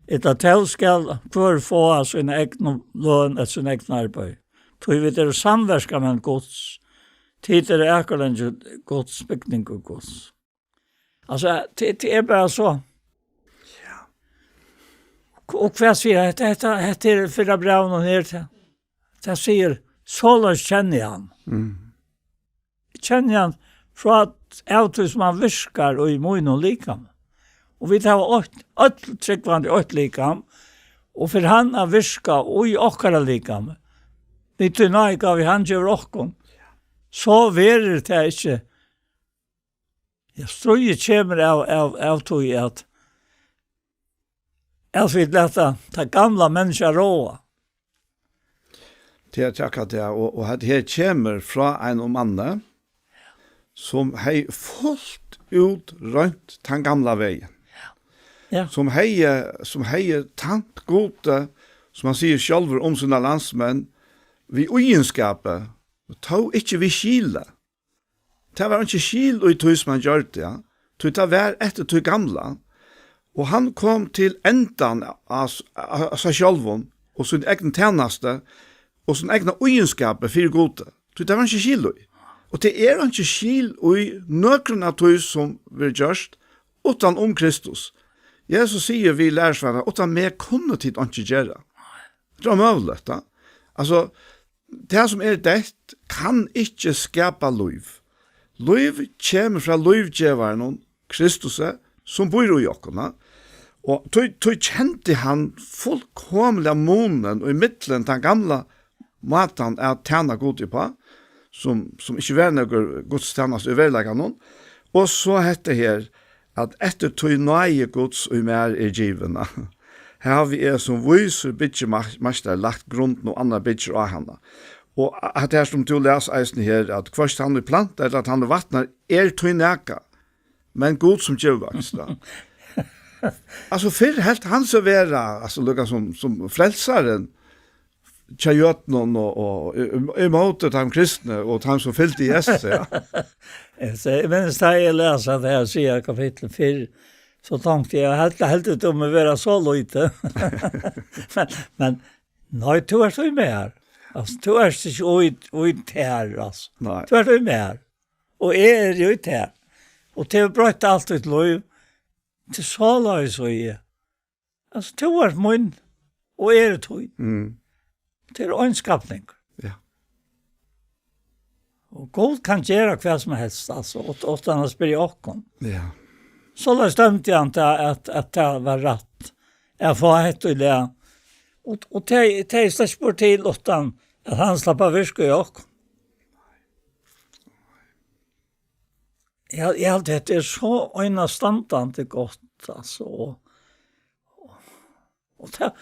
Ella tó skal hvør fáa sína egnu løn eftir sín egna arbeiði. Tí vit eru samverkamenn Guds, tit eru akurlendi Guds, bygningur Guds. Altso, tað, tað er bara so. Ja. Og, og hvat sigur hetta? Hetta, hetta er fyrra brævinum her, tað, tað sigur: "Soleiðis kenni eg hann." Mm. Eg kenni hann frá, av tí sum hann virkar í mínum likami. Og vit hava eitt, øll trúgvandi eitt likam, og fer hann at virka í okkara likami, við tí náðigávu hann gevur okkum, so verður tað ikki, ja, stríðið kemur av, av, av tí at, at vit lata tað gamla menniskja ráða. Tað er akkurát tað, og, og hetta her kemur frá einum manni, sum hevði fult út roynt tann gamla vegin. Ja. Sum hevði, sum hevði tænt Gudi, sum hann sigur sjálvur um sínar landsmenn, við íðinskapi, og tó ikki við skili. Tað var einki skil í tí, sum hann gjørdi, ja. Tí tað var eftir tí gamla. Og hann kom til endan á, á, á sær sjálvum og sín egna tænastu og sín egna íðinskapi fyri Gudi. Tí tað var einki skil í. Og tað er einki skil í nøkrum av tí, sum verður gjørt, uttan um Kristus. Jesus sigur við lærisveinar: "Uttan meg kunnu tit einki gera." Tað er ómøguligt, ja. Altso, tað sum er deytt, kann ikki skapa lív. Lív kemur frá lívgevaranum, Kristusi, sum býr í okkum, ja. Og tí, tí kendi hann fullkomiliga munin í millum tann gamla mátan at tæna Gudi uppá, sum, sum ikki var nøkur gudstænasta í veruleikanum, og so hetta her, at eftir tí náði Guds í mær er givin, havi eg sum vísur byggimeistari lagt grundina, og annar byggir á hana. Og at her, sum tú les eisini her, at hvørki tann, ið plantar, ella tann, ið vatnar, er tí nakað, men Gud, sum gevur vøkst, ja. Altso, fyrr helt hann seg vera, altso, líka sum, sum frelsarin, hjá jødunum og, og í, í, ímóti teimum kristnu og teimum, sum fylgdu Jesusi, ja. Eg sigi, eg minnist, tá eg las at her siga kapittel fýra, so tenkti eg: "Helt, heldur tú meg vera so lítið?" Men, men, nei, tú ert í mær. Altso, tú ert ikki í, í tær, altso. Nei. Tú ert í mær. Og eg eri í tær. Og tað hevur broytt alt títt lív. Tað er soleiðis, og eg. Altso, tú ert mín, og eg eri tín. Mm. Tað er ein skapningur. Ja. Og Gud kann gera hvat sum helst, altso, ut-, uttan at spyrja okkum. Ja. Soleiðis dømdi hann tað, at, at tað var rætt at fáa hetta í lag. Og, og tað, tað er slett ikki burtur til, uttan at hann slapp at virka í okkum. Eg, eg haldi, hetta er so einastandandi gott, altso, og, og tað,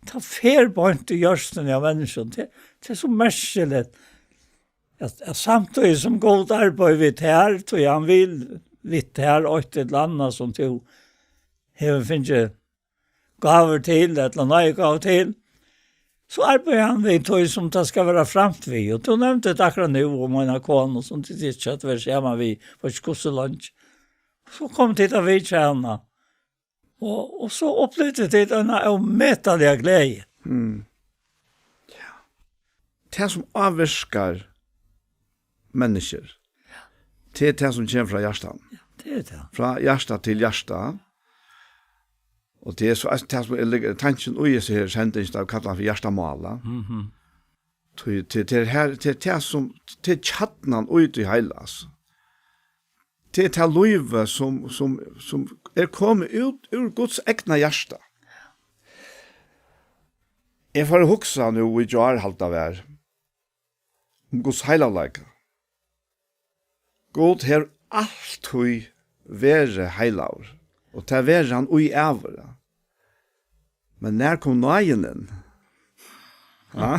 tað fer beint í hjørtuni á menniskjum. Tað, tað er so merkiligt, at, at samtíðis sum Gud arbeiðir við tær, tí hann vil við tær eitt ella annað, sum tú hevur fingið gávur til, ella náðigávur til, so arbeiðir hann við tí, sum tað skal vera framt við. Og tú nevndi tað akkurát nú um eina konu, sum tit ikki høvdu verið saman við, veit ikki hvussu leingi. So komu tit at vitja hana. Og, og so upplivdu tit eina ómetaliga gleði. Mm. Ja. Tað, sum ávirkar menniskjur, tað er tað, sum kemur frá hjartanum. Ja, tað er tað. Frá hjarta til hjarta. Og tað er so, altso, tað, sum er lig-, tankin í hesi her sending, tað er kallað fyri hjartamála. Mhm. Tí, tí, tí er her, tí er tað sum, tí er kjarnan í tí heila, altso. Tí er tað lívið sum, sum, sum er komið út úr Guds egna hjarta. Eg fór at hugsa nú í gjár, haldi eg var, um Guds heilagleika. Gud hevur altíð verið heilagur, og tað verður hann í ævir. Men nær kom náðin inn? Ha?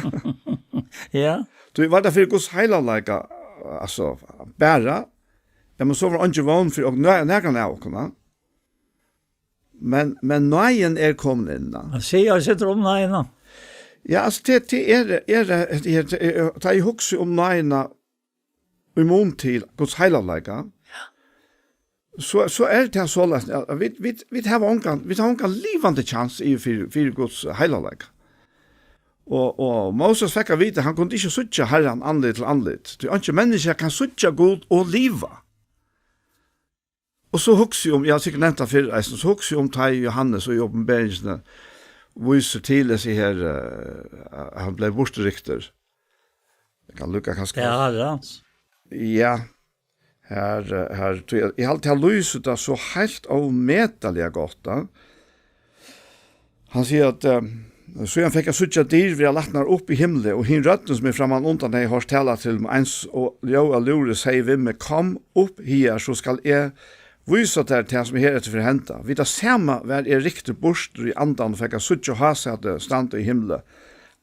Ja. Tú, var tað fyri Guds heilagleika, altso, bara? Ja, men so var eingin vón fyri ok-, nø-, nakran av okkum, ha? Men, men náðin er komin inn, ha? Man sigur, jeg sitter om náðina. Ja, altso, tað, tað er, er, er, er, er, tá eg hugsi um náðina í mun til Guds heilagleika, so, so er tað soleiðis, at vit, vit, vit hava ongan, vit hava ongan livandi kjans í fyri, fyri Guds heilagleika. Og, og Moses fekk at vita, hann kundi ikki síggja Harran andlit til andlit. Tí einki menniskja kann síggja Gud og liva. Og so hugsi eg um, eg havi sikkurt nevnt tað fyrr, eisini, so hugsi eg um tá ið Johannes í Opinberingini vísir til hesi her, eh, at hann bleiv burturryktur. Eg kann líka kanska Ja, Harrans. Ja. Her, eh, her, tí eg, eg haldi, hann lýsir tað so heilt ómetaliga gott, da. Hann sigur at, eh, "Síðan fekk eg síggja dyr vera latnar upp í himli, og hin røddin, sum eg framman undan hevði hoyrt tala til meg, eins og ljóð av lúðri, segði við meg: Kom upp higar, so skal eg vísa tær tað, sum hereftir fer at henda." Við tað sama var eg ryktur burtur í andan og fekk at síggja hásæti standa í himli.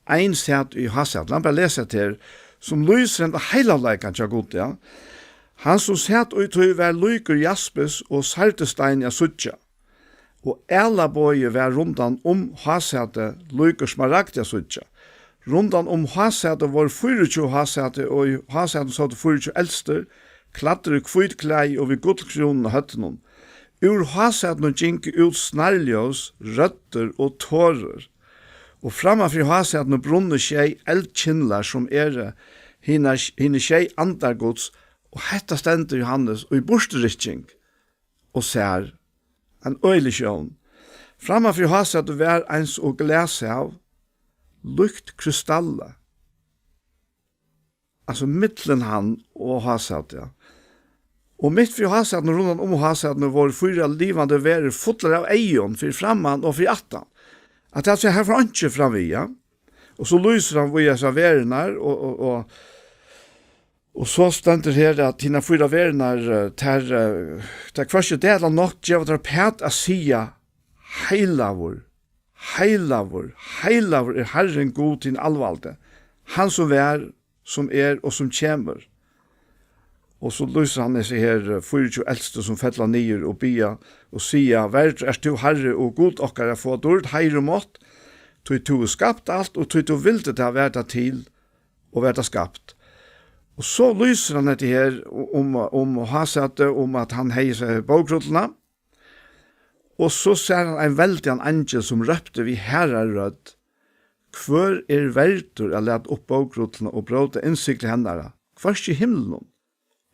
Ein sat í hásæti. Lat meg bara lesa hetta her, sum lýsir henda heilagleikan hjá Gud, ja. Hann, sum sat í tí, var líkur jaspis og sardisteini at síggja. Og ælabogi var rundan um hásætið, líkur smaragdi at síggja. Rundan um hásætið vóru fýraogtjúgu hásæti, og í hásætinum sótu fýraogtjúgu elstir, klæddir í hvít klæði og við gullkrúnum á høvdinum. Úr hásætinum gingu út snarljós, røddir og torir. Og framman fyri hásætinum brunnu sjey eldkyndlar, sum eru hinar, hinir sjey andar Guds, og hetta stendur Johannes í burturrykking og sær, ein øgilig sjón. Framman fyri hásætið var eins og glashav, líkt krystalli. Altso, millum hann og hásætið, ja. Og mitt fyri hásætinum, rundan um hásætið, vóru fýra livandi verur, fullar av eygum, fyri framman og fyri aftan. At tað, altso, her fór einki fram við, ja. Og so lýsir hann við hesar verurnar, og, og, og, og so stendur her, at hinar fýra verurnar, eh, tær, eh, tær hvørki dag ella nátt geva tær uppat at siga: Heilagur, heilagur, heilagur er Harrin Gud hin alvaldi, hann sum var, sum er og sum kemur. Og so lýsir hann hesi her, eh, fýraogtjúgu elstu, sum fella niður og biðja og siga: Verdur ert tú, Harri og Gud okkara, at fáa dýrd, heiður og mátt, tí tú hevur skapt alt, og tí tú vildi tað, var tað til, og var tað skapt. Og so lýsir hann hetta her um, um hásætið, um at hann hevði seg bókrulluna. Og so sær hann ein veldigan eingil, sum rópti við harðari rødd: Hvør er verdur at lata upp bókrulluna og bróta innsigli hennara? Hvørki í himlinum,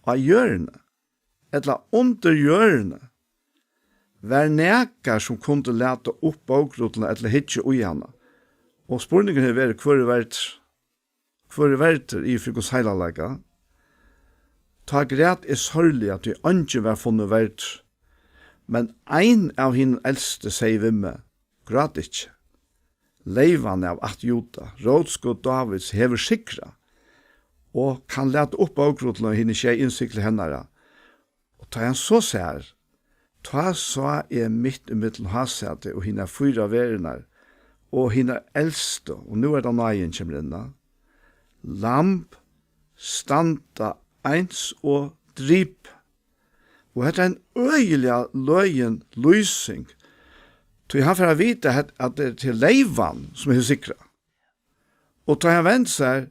á jørðini, ella undir jørðini var nakar, sum kundi lata upp bókrulluna ella hyggja í hana. Og spurningurin hevur verið: Hvør er verdur? Hvør er verdur yvir fyri Guds heilagleika? Tá græt eg sárliga, tí eingin var funnin verdur. Men ein av hinum elstu segði við meg: Grát ikki. Leyvan av ætt Juda, rótskot Dávids, hevur sigrað og kann lata upp bókrulluna og hini sjey innsigli hennara. Og tá hann so sær, tá sá eg mitt ímillum hásætið og hinar fýra verurnar og hinar elstu, og nú er tað náðin kemur inn á, lamb standa eins og dripið. Og hetta er ein øgiliga løgin lýsing, tí hann fer at vita, at, at tað er til leyvan, sum hevur sigrað. Og tá hann vendir sær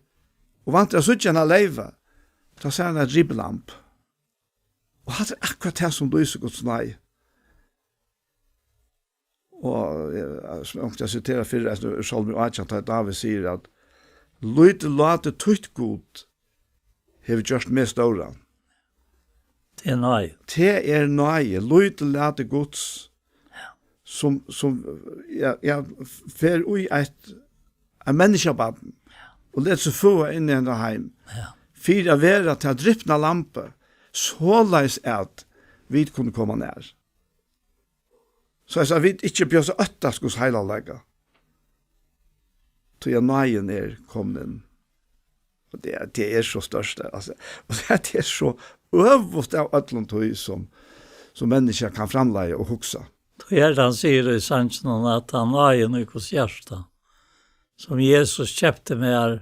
og væntar at síggja hana leyva, tá sær hann eitt dripið lamb. Og hatta er akkurát tað, sum lýsir Guds náði. Og, eh, sum eg siteraði fyrr, altso, úr Sálmi átjan, tá Dávid sigur at: Lítilla láti títt Gud hevur gjørt meg stóran. Tað er náði. Tað er náði, lítilla lati Guds, sum, sum, ja, ja, fer í eitt, eitt menniskjabarn. og letur seg føða inn í henda heim, ja, fyri at vera tað drypna lambið, soleiðis at vit kunnu koma nær. Soleiðis at vit ikki behøva at óttast Guds heilagleika. Tí at náðin er komin inn. Og tað, tað er so stórt, altso. Og tað er so øvugt av øllum tí sum, sum menniskja kann framleiða og hugsa. Tí er hann sigur í sanginum, at hann náði í Guds hjarta, sum Jesus keypti mær,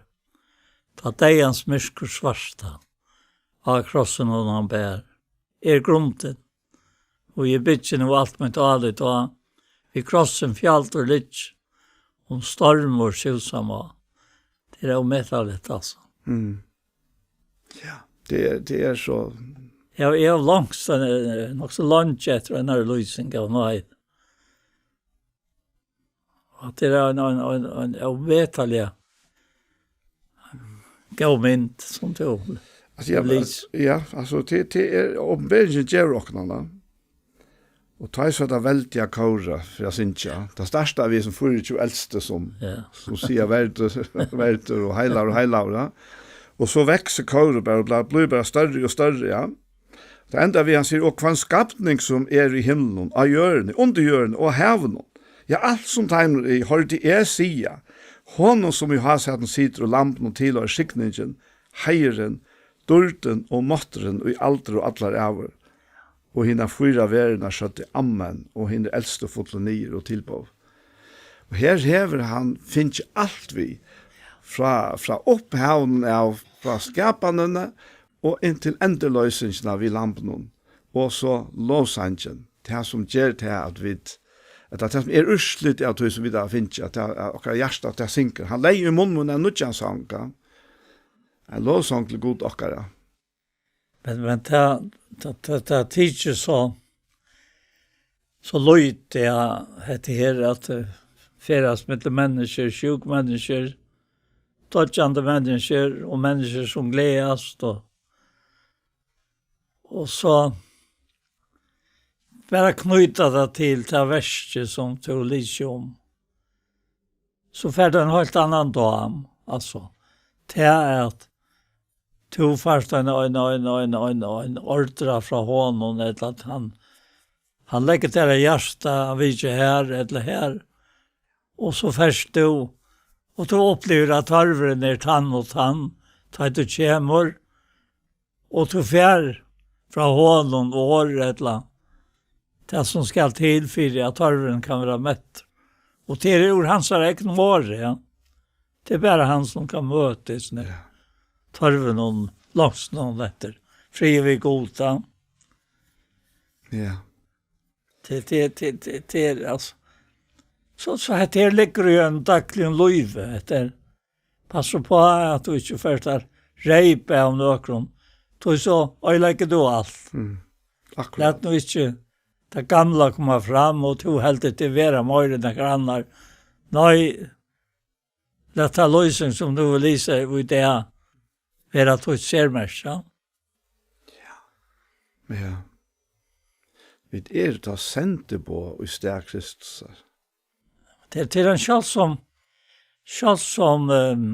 tá deyðans myrkur svarta, á krossinum hann ber, er grundin, og eg byggi nú alt mítt álit á, við krossin fjaldur ligg, um stormur súsa má. Tað er ómetaligt, altso. Mm. Ja, tað er, tað er so. Ja, eg havi longst, eh, nokk so leingi eftir einari lýsing av náði. Og tað er ein, ein, ein, ein ómetaliga góð mynd, sum tú, altso, ja, lýsir. Ja, altso, tað, tað er, opinberingin gevur okkum hana. Og tá er so tað veldiga kórið fyri at syngja. Tað startar við sum fýraogtjúgu elstu sum, ja, sum siga: "Verdur, verdur og heilagur og heilagur", ja. Og so veksur kórið bara og bla-, blívur bara størri og størri, ja. Tað endar við, hann sigur: "Og hvønn skapning sum er í himlunum, á jørðini, undir jørðini og havinum, ja, alt sum teimum er, hoyrdi eg siga: Honum, sum í hásetinum situr, og Lambinum tilhoyrir signingin, heiðurin, dýrdin og mátturin í aldur og allar ævir." Og hinar fýra verurnar søgdu: "Amen." Og hinir elstu fullu niður og tilbóðu. Og her hevur hann fingið alt við, frá, frá upphavinum av, frá skapanini og inn til endurloysingina við Lambinum, og so lovsangin, tað sum ger tað at vit, at tað sum er úrslitið av tí sum vit hava fingið, at tað, at okkara hjarta, at tað syngur. Hann legði í munn mín ein nýggjan sang, ja. Ein lovsang til Gud okkara. Men, men tað, tað, tað, tað tykist so, so lítið, ja, hetta her, at, eh, ferðast millum menniskju, sjúk menniskju, doyggjandi menniskju og menniskju sum gleðast, og, og so bara knýta tað til tað verkið sum tú lýsir um. So fær tað ein heilt annan dám, altso. Tað er at tú fært ein, ein, ein ordra frá honum, ella at hann, hann leggur tær á hjarta, hann vitjar her ella her, og so fært tú, og tú upplivir at tørvurin er tann og tann, tá tú kemur, og tú fær frá honum orð, ella tað sum skal til fyri at tørvurin kann vera mettur. Og tað er úr hansara egnum orði, ja. Tað er bara hann sum kann møta, ja, tørvinum, longstlunum eftir friði við Gud, ja. Ja. Tað, tað, tað, tað, tað er, altso, so, so hetta her liggur í einum dagligum lívi, hetta er, passa upp á at tú ikki fert at reypa av nøkrum, tí so oyðileggur tú alt. Mm. Akkurát. Lat nú ikki tað gamla koma fram, og tú heldur teg vera meira enn nakar annar. Nei, lat ta lýsing sum tú vil lýsa í dag vera títt sermerki, ja. Ja. Ja. Vit eru tá sendiboð í stað Kristusar. Tað, tað er ein sjáldsom, sjáldsom, ehm,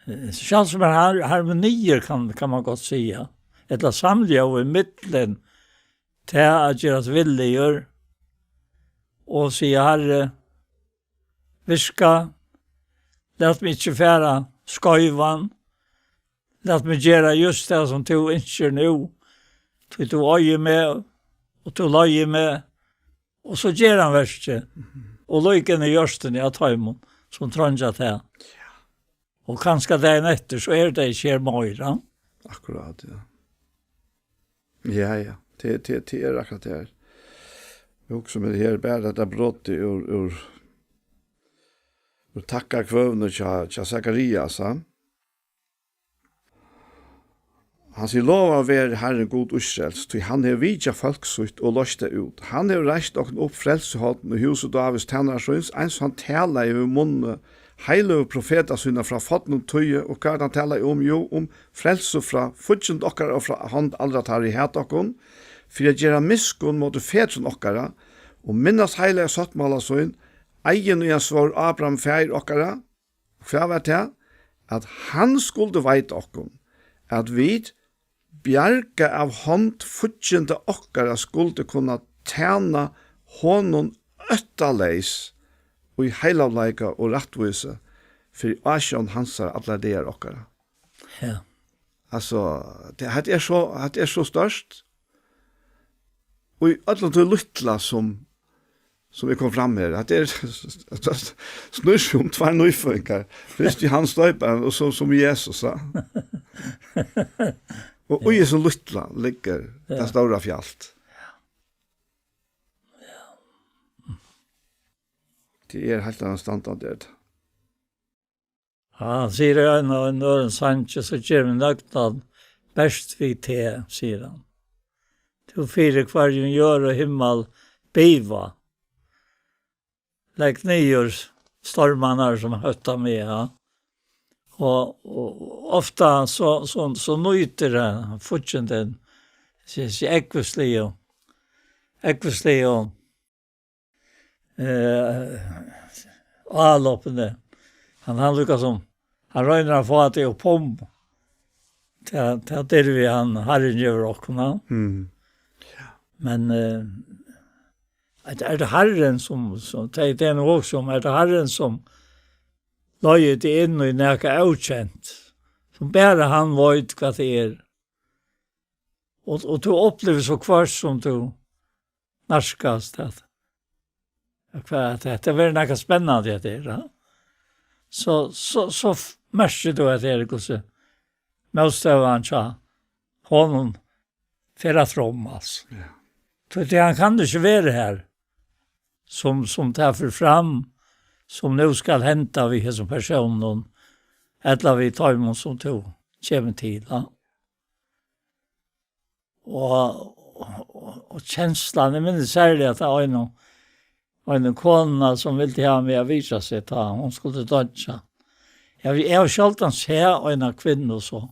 eh, sjáldsom er har-, harmoniir, kann, kann man gott siga. Ella samljóð í millum tað at gerast villigur og siga: "Harri, virka, lat meg ikki fara skeivan, lat meg gera júst tað sum tú ynskir nú, tí tú eigur meg, og tú leiðir meg." Og so ger hann verkið, og líka inn í jørðini av teimum, sum treingja tað. Ja. Og kanska dagin eftir, so er tað ikki her meira. Akkurát, ja. Ja, ja. Tað, tað, tað er akkurát tað her. Eg hugsi meg her bara hetta brotið úr, úr, úr takkakvøðuni hjá, hjá Sakarias, ha? Hann sigur: "Lovaður veri Harrin Gud Ísraels, tí hann hevur vitjað fólk sítt og loyst tað út. Hann hevur reist okkum upp frelsuhorn í húsi Dávids tænara síns, eins og hann talaði við munni heiløgu profeta sína frá fornum tíði." Og hvat hann talaði um? Jú, um frelsu frá fíggindum okkara og frá hond allra teirra, ið hata okkum, fyri at gera miskunn móti fedrum okkara, og minnast heilaga sáttmála sín, eiðin, ið hann svór Abraham, faðir okkara, Hvat var tað? At hann skuldi veita okkum, at vit, bjargað av hond fígginda okkara, skuldu kunna tæna honum óttaleys í heilagleika og rættvísi fyri ásjón hansara allar dagar okkara. Ja. Altso, tað, hetta er so, hetta er so stórt. Og í øllum tí lítla sum, sum er komið fram her, at tað er, at tað snýr seg um tveir nýføðingar. Fyrst í hann stoyparan, og so sum Jesus, ja. Og í hesum lítla liggur Ja. tað stóra fjalt. Tað er heilt annað standard, er tað. Ja, hann sigur í ein, ein øðrum sangi, so ger meg nøgdan bert við teg, sigur hann. Tú fyri hvørjum jørð og himmal biva. Legg niður stormarnar sum hótta meg, ja. Og, og ofta so, so, so nýtir hann fíggindin, seg, seg ógvusligu, ógvusligu eh, álopini. Hann, hann líka sum, hann roynir at fáa teg upp um. Tað, tað er við hann, Harrin gevur okkum, ja. Mm. Men eh, er, er tað Harrin sum, sum tað, tað er nú okkum, er tað Harrin sum leiðir teg inn í nakað ókent, sum bara hann veit hvat tað er. Og, og tú upplivir so hvørt sum tú nærkast at, at hvat, at hetta verður nakað spennandi, at tað er, ja. So, so, so f-, merkir tú, at tað er hvussu mótstøðan hjá honum fer at tromma, altso. Ja. Tí, tí hann kann ikki vera har, sum, sum tað fer fram, sum nú skal henda við hesum persónum, ella við teimum, sum tú kemur til, ja. Og, og, og kenslan, eg minnist serliga, at tað var ein, ein kona, sum vildi hava meg at vitja seg, tá hon skuldi doyggja. Eg, eg havi sjáldan sæð eina kvinnu so,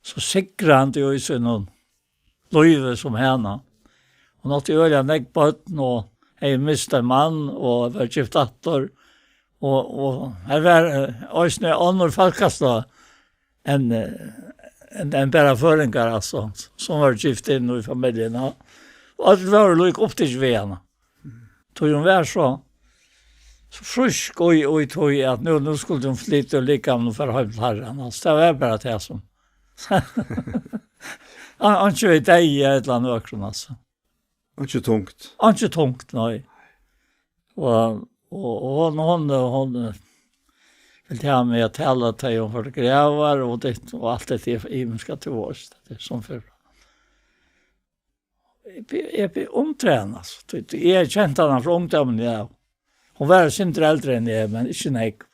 so sigrandi í sínum lívi sum hana. Hon átti øgiliga nógv børn og hevði mist ein mann og var gift aftur. Og, og har var eh, eisini onnur fólkastøð enn eh, enn enn bara føroyingar, altso, sum var gift inn í familjuna. Og øll vóru líka upptikin við hana. Tí hon var so, so frísk og í, og í tí, at nú, nú skuldi hon flyta úr likamnum og fara heim til Harran. Altso, tað var bara tað sum. An-, einki við deyða ella nøkrum, altso. Einki tungt. Einki tungt, nei. Og, og, og hon, hon, hon eh, vildi hava meg at tala til hon fór til gravar og ditt og alt det der ymiska, tú veist, det er som før. Eg bli, eg bli umtræðan, altso. Tí, tí eg havi kent hana frá ungdóminum, ja. Hon var eitt sindur eldri enn eg, men ikki nógv.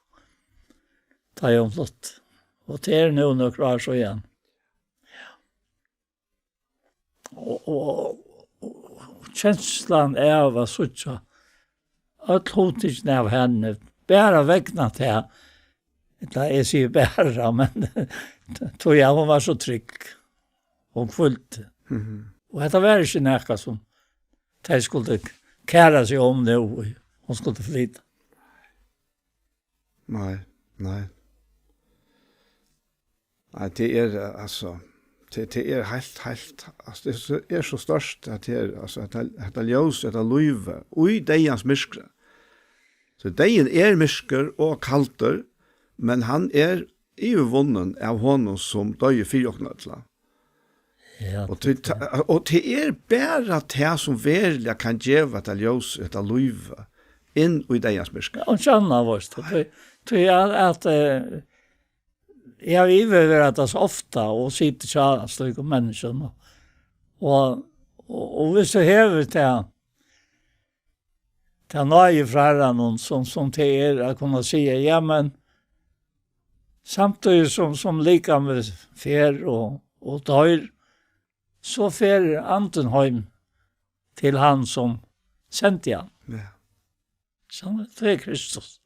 Tá ið hon flutti. Og tað er nú nøkur ár síðan. Og, og, og kenslan av at síggja øll hugtikin av henni, bara vegna tað, ella eg sigi bara, men tí at hon var so trygg, hon hvíldi. Mhm. Og hetta var ikki nakað sum tey skuldu kæra seg um nú, hon skuldi flyta. Nei, nei. Nei, tað er, eh, altso, tað, tað er heilt, heilt, altso, tað er so, er so stórt, at tað er, altso, at tað, at tað ljós, at tað lív, í deyðans myrkri. So deyðin er myrkur og kaldur, men hann er yvirvunnin av honum, sum doyði fyri okkum øll. Ja, og tað, tað, tað, og tað er bara tað, sum veruliga kann geva hetta ljós, hetta lív, inn í deyðans myrkur. Ja, og kjanna, veist du, tí, tí at, at eh, eg havi yvirverið tað so ofta og sitið hjá slíkum menniskjum, og, og, og, og hvis tú hevur tað, tað náði frá Harranum, sum, sum tað er at kunna siga, ja, men samtíðis sum, sum likamið fer og, og doyr, so fer andin heim til hann, sum sendi hann. Ja. Sum, tað er Kristus.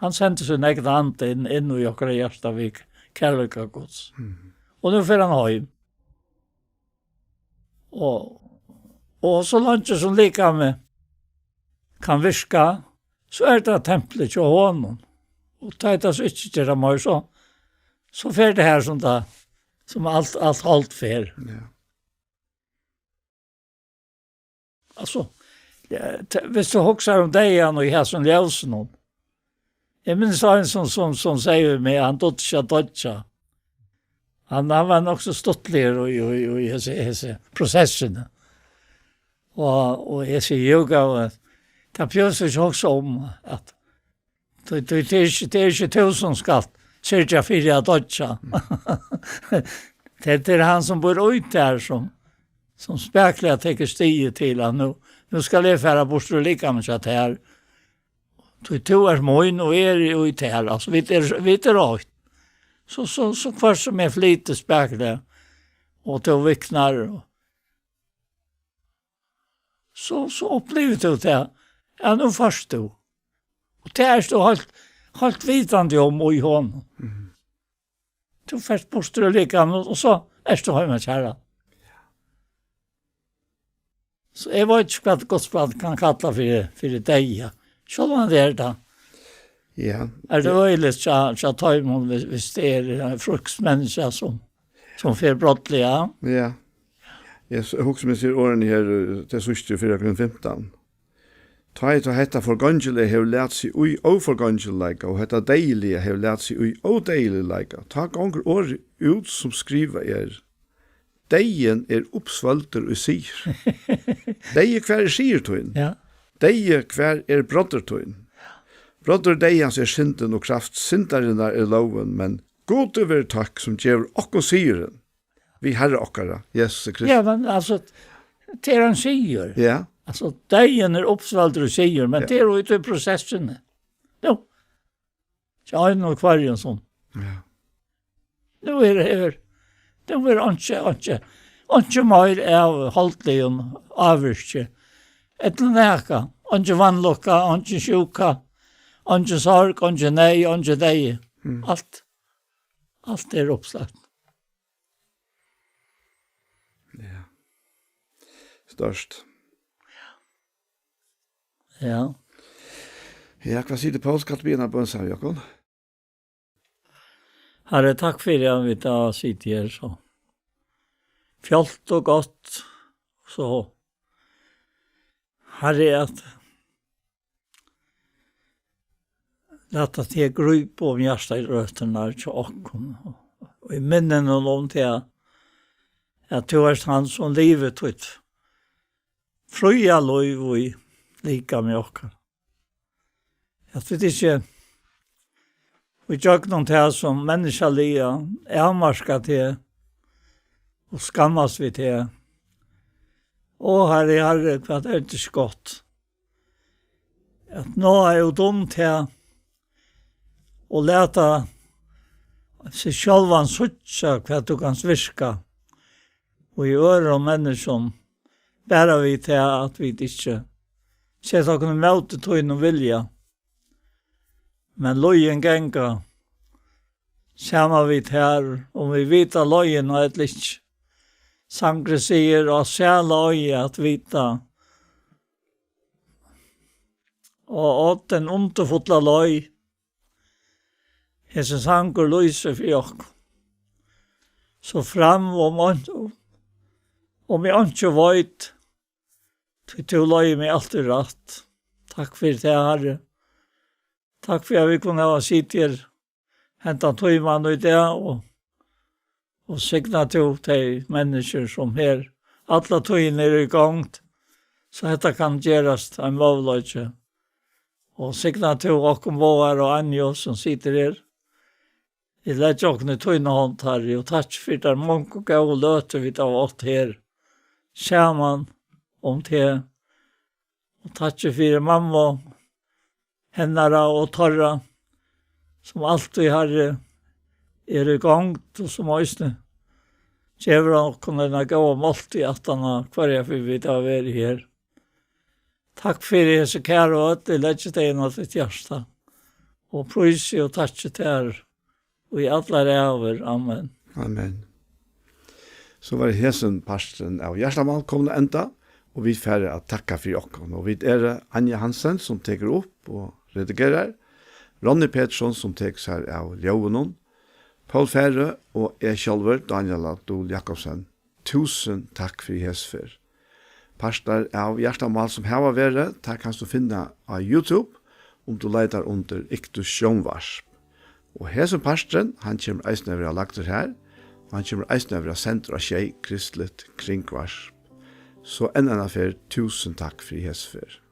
Hann sendi sín egna anda inn, inn í okkara hjarta við kærleika Guds. Mm. Og nú fer hann heim. Og, og so leingi sum likamið kann virka, so er tað templið hjá honum. Og tá ið tað so ikki ger tað meir, so, so fer tað her sum tað, sum alt, alt hold fer. Ja. Altso, ja, ta-, viss tú hugsar um deyðan og hesum ljósunum. Eg minnist ein sum, sum, sum segði við meg, hann dugdi ikki at doyggja. Hann, hann var nokk so stuttligur í, í, í hesi, hesi prosessini. Og, og eg sigi, "Jú, góði, tað behøvist tú ikki hugsa um, at tað, tað, tað er ikki, tað er ikki tú sum skalt syrgja fyri at doyggja." Tað, tað er hann sum býr í tær, sum, sum spakuliga tekur stigið til, at nú, nú skal eg fara burtur úr likamið hjá tær. Tí tú ert mín og eg eri í tær. Altso, vit eru, vit eru eitt. So, so, so hvørt sum eg flyti spakuliga, og tú viknar, og so, so upplivir tú tað. Ja, nú fært tú. Og tað ert tú heilt, heilt vitandi um í honum. Mhm. Tú fært burtur úr likamið, og so ert tú heima hjá tær. So eg veit ikki, hvat Guds barn kann kalla fyri, fyri deyða. Sjálvandi er tað. Ja. Er tað øgiligt hjá, hjá teimum, hvis, hvis tað er ein frísk menniskja, sum, sum fer brádliga? Ja. Eg s-, hugsi meg til orðini her, eh, tey síðstu í fyrra Korint fimtan. Tá ið tá hetta forgongilega hevur latið seg í óforgongiligleika, og hetta deyðiliga hevur latið seg í ódeyðiligleika, tá gongur orðið út, sum skrivað er: Deyðin er uppsvølgdur í sigur. Deyði, hvar er sigur tín? Ja. Deyði, hvar er broddur tín? Broddur deyðans er syndin, og kraft syndarinnar er lógin, men Gudi veri tøkk, sum gevur okkum sigurin við Harra okkara, Jesusi Kristi. Ja, men altso, tað er ein sigur. Ja. Altso, deyðin er uppsvølgdur í sigur, men Ja. tað er jú í prosessini. Nú, hjá einum og hvørjum sum. Ja. Nú er, er, nú er einki, einki, einki meir av holdligum ávirki. Ella nakað. Einki vanlukka, einki sjúka, einki sorg, einki neyð, einki deyði. Mm. Alt, alt er uppslagt. Ja. Størst. Ja. Ja, hvat sigur tú, Poul? Skalt tú biðja eina bøn saman við okkum? Harri, takk fyri at vit hava sitið her so fjálgt og gott, so, Harri, at lata teg grípa um hjartarøturnar hjá okkum, og í minninum um teg, at tú ert hann, sum livir títt fría lív í likami okkara. At vit ikki í gjøgnum tað sum menniskjaliga avmarka teg og skammast við teg. Ó, Harri, Harri, hvat er tað ikki gott at náa út um tað og lata seg sjálvan síggja, hvat tú kanst virka í øðrum menniskjum, bara við tað, at vit ikki seta okkum ímóti tínum vilja, men leiðin ganga saman við tær, um vit vita leiðina ella ikki. Sangurin sigur: Á sæla eigi at vita, og á den undurfulla leið, hesin sangur lýsir fyri okkum. So fram um ein-, um eg einki veit, tí tú leiðir meg altíð rætt. Takk fyri tað, Harri. Takk fyri, at vit kunnu hava sitið her hendan tíman í dag, og, og signa tú tey menniskjur, sum her alla tíðina eru í gongd, so hetta kann gerast ein møguleiki. Og signa tú okkum báðar og Anju, sum situr her. Vit leggja okkum í tína hond, Harri, og takk fyri tær mongu góðu løtur, vit hava átt her saman um teg. Og takk fyri mammu hennara og teirra, sum altíð, Harri, er í gongd, og sum eisini gevur okkum eina góða máltíð aftan á hvørja ferð vit hava verið her. Takk fyri hesi kæru øll, eg leggi tey inn á títt hjarta, og prísi og takki tær í allar ævir. Amen. Amen. So var hesin parturin av Hjartamál komin at enda, og vit fara at takka fyri okkum. Og vit eru Anja Hansen, sum tekur upp og redigerar, Ronny Petersson, sum tekur sær av ljóðinum, Poul Færø og eg sjálvur, Dánjal Dul Jakobsen. Túsund takk fyri hesa ferð. Partar av Hjartamál sum hava verið, tað kanst tú finna á YouTube, um tú leitar undir Iktus Sjónvarp. Og hesin parturin, hann kemur eisini at vera lagdur har, og hann kemur eisini at vera sendur á Sjey, Kristligt Kringvarp. So enn eina ferð, túsund takk fyri hesa ferð.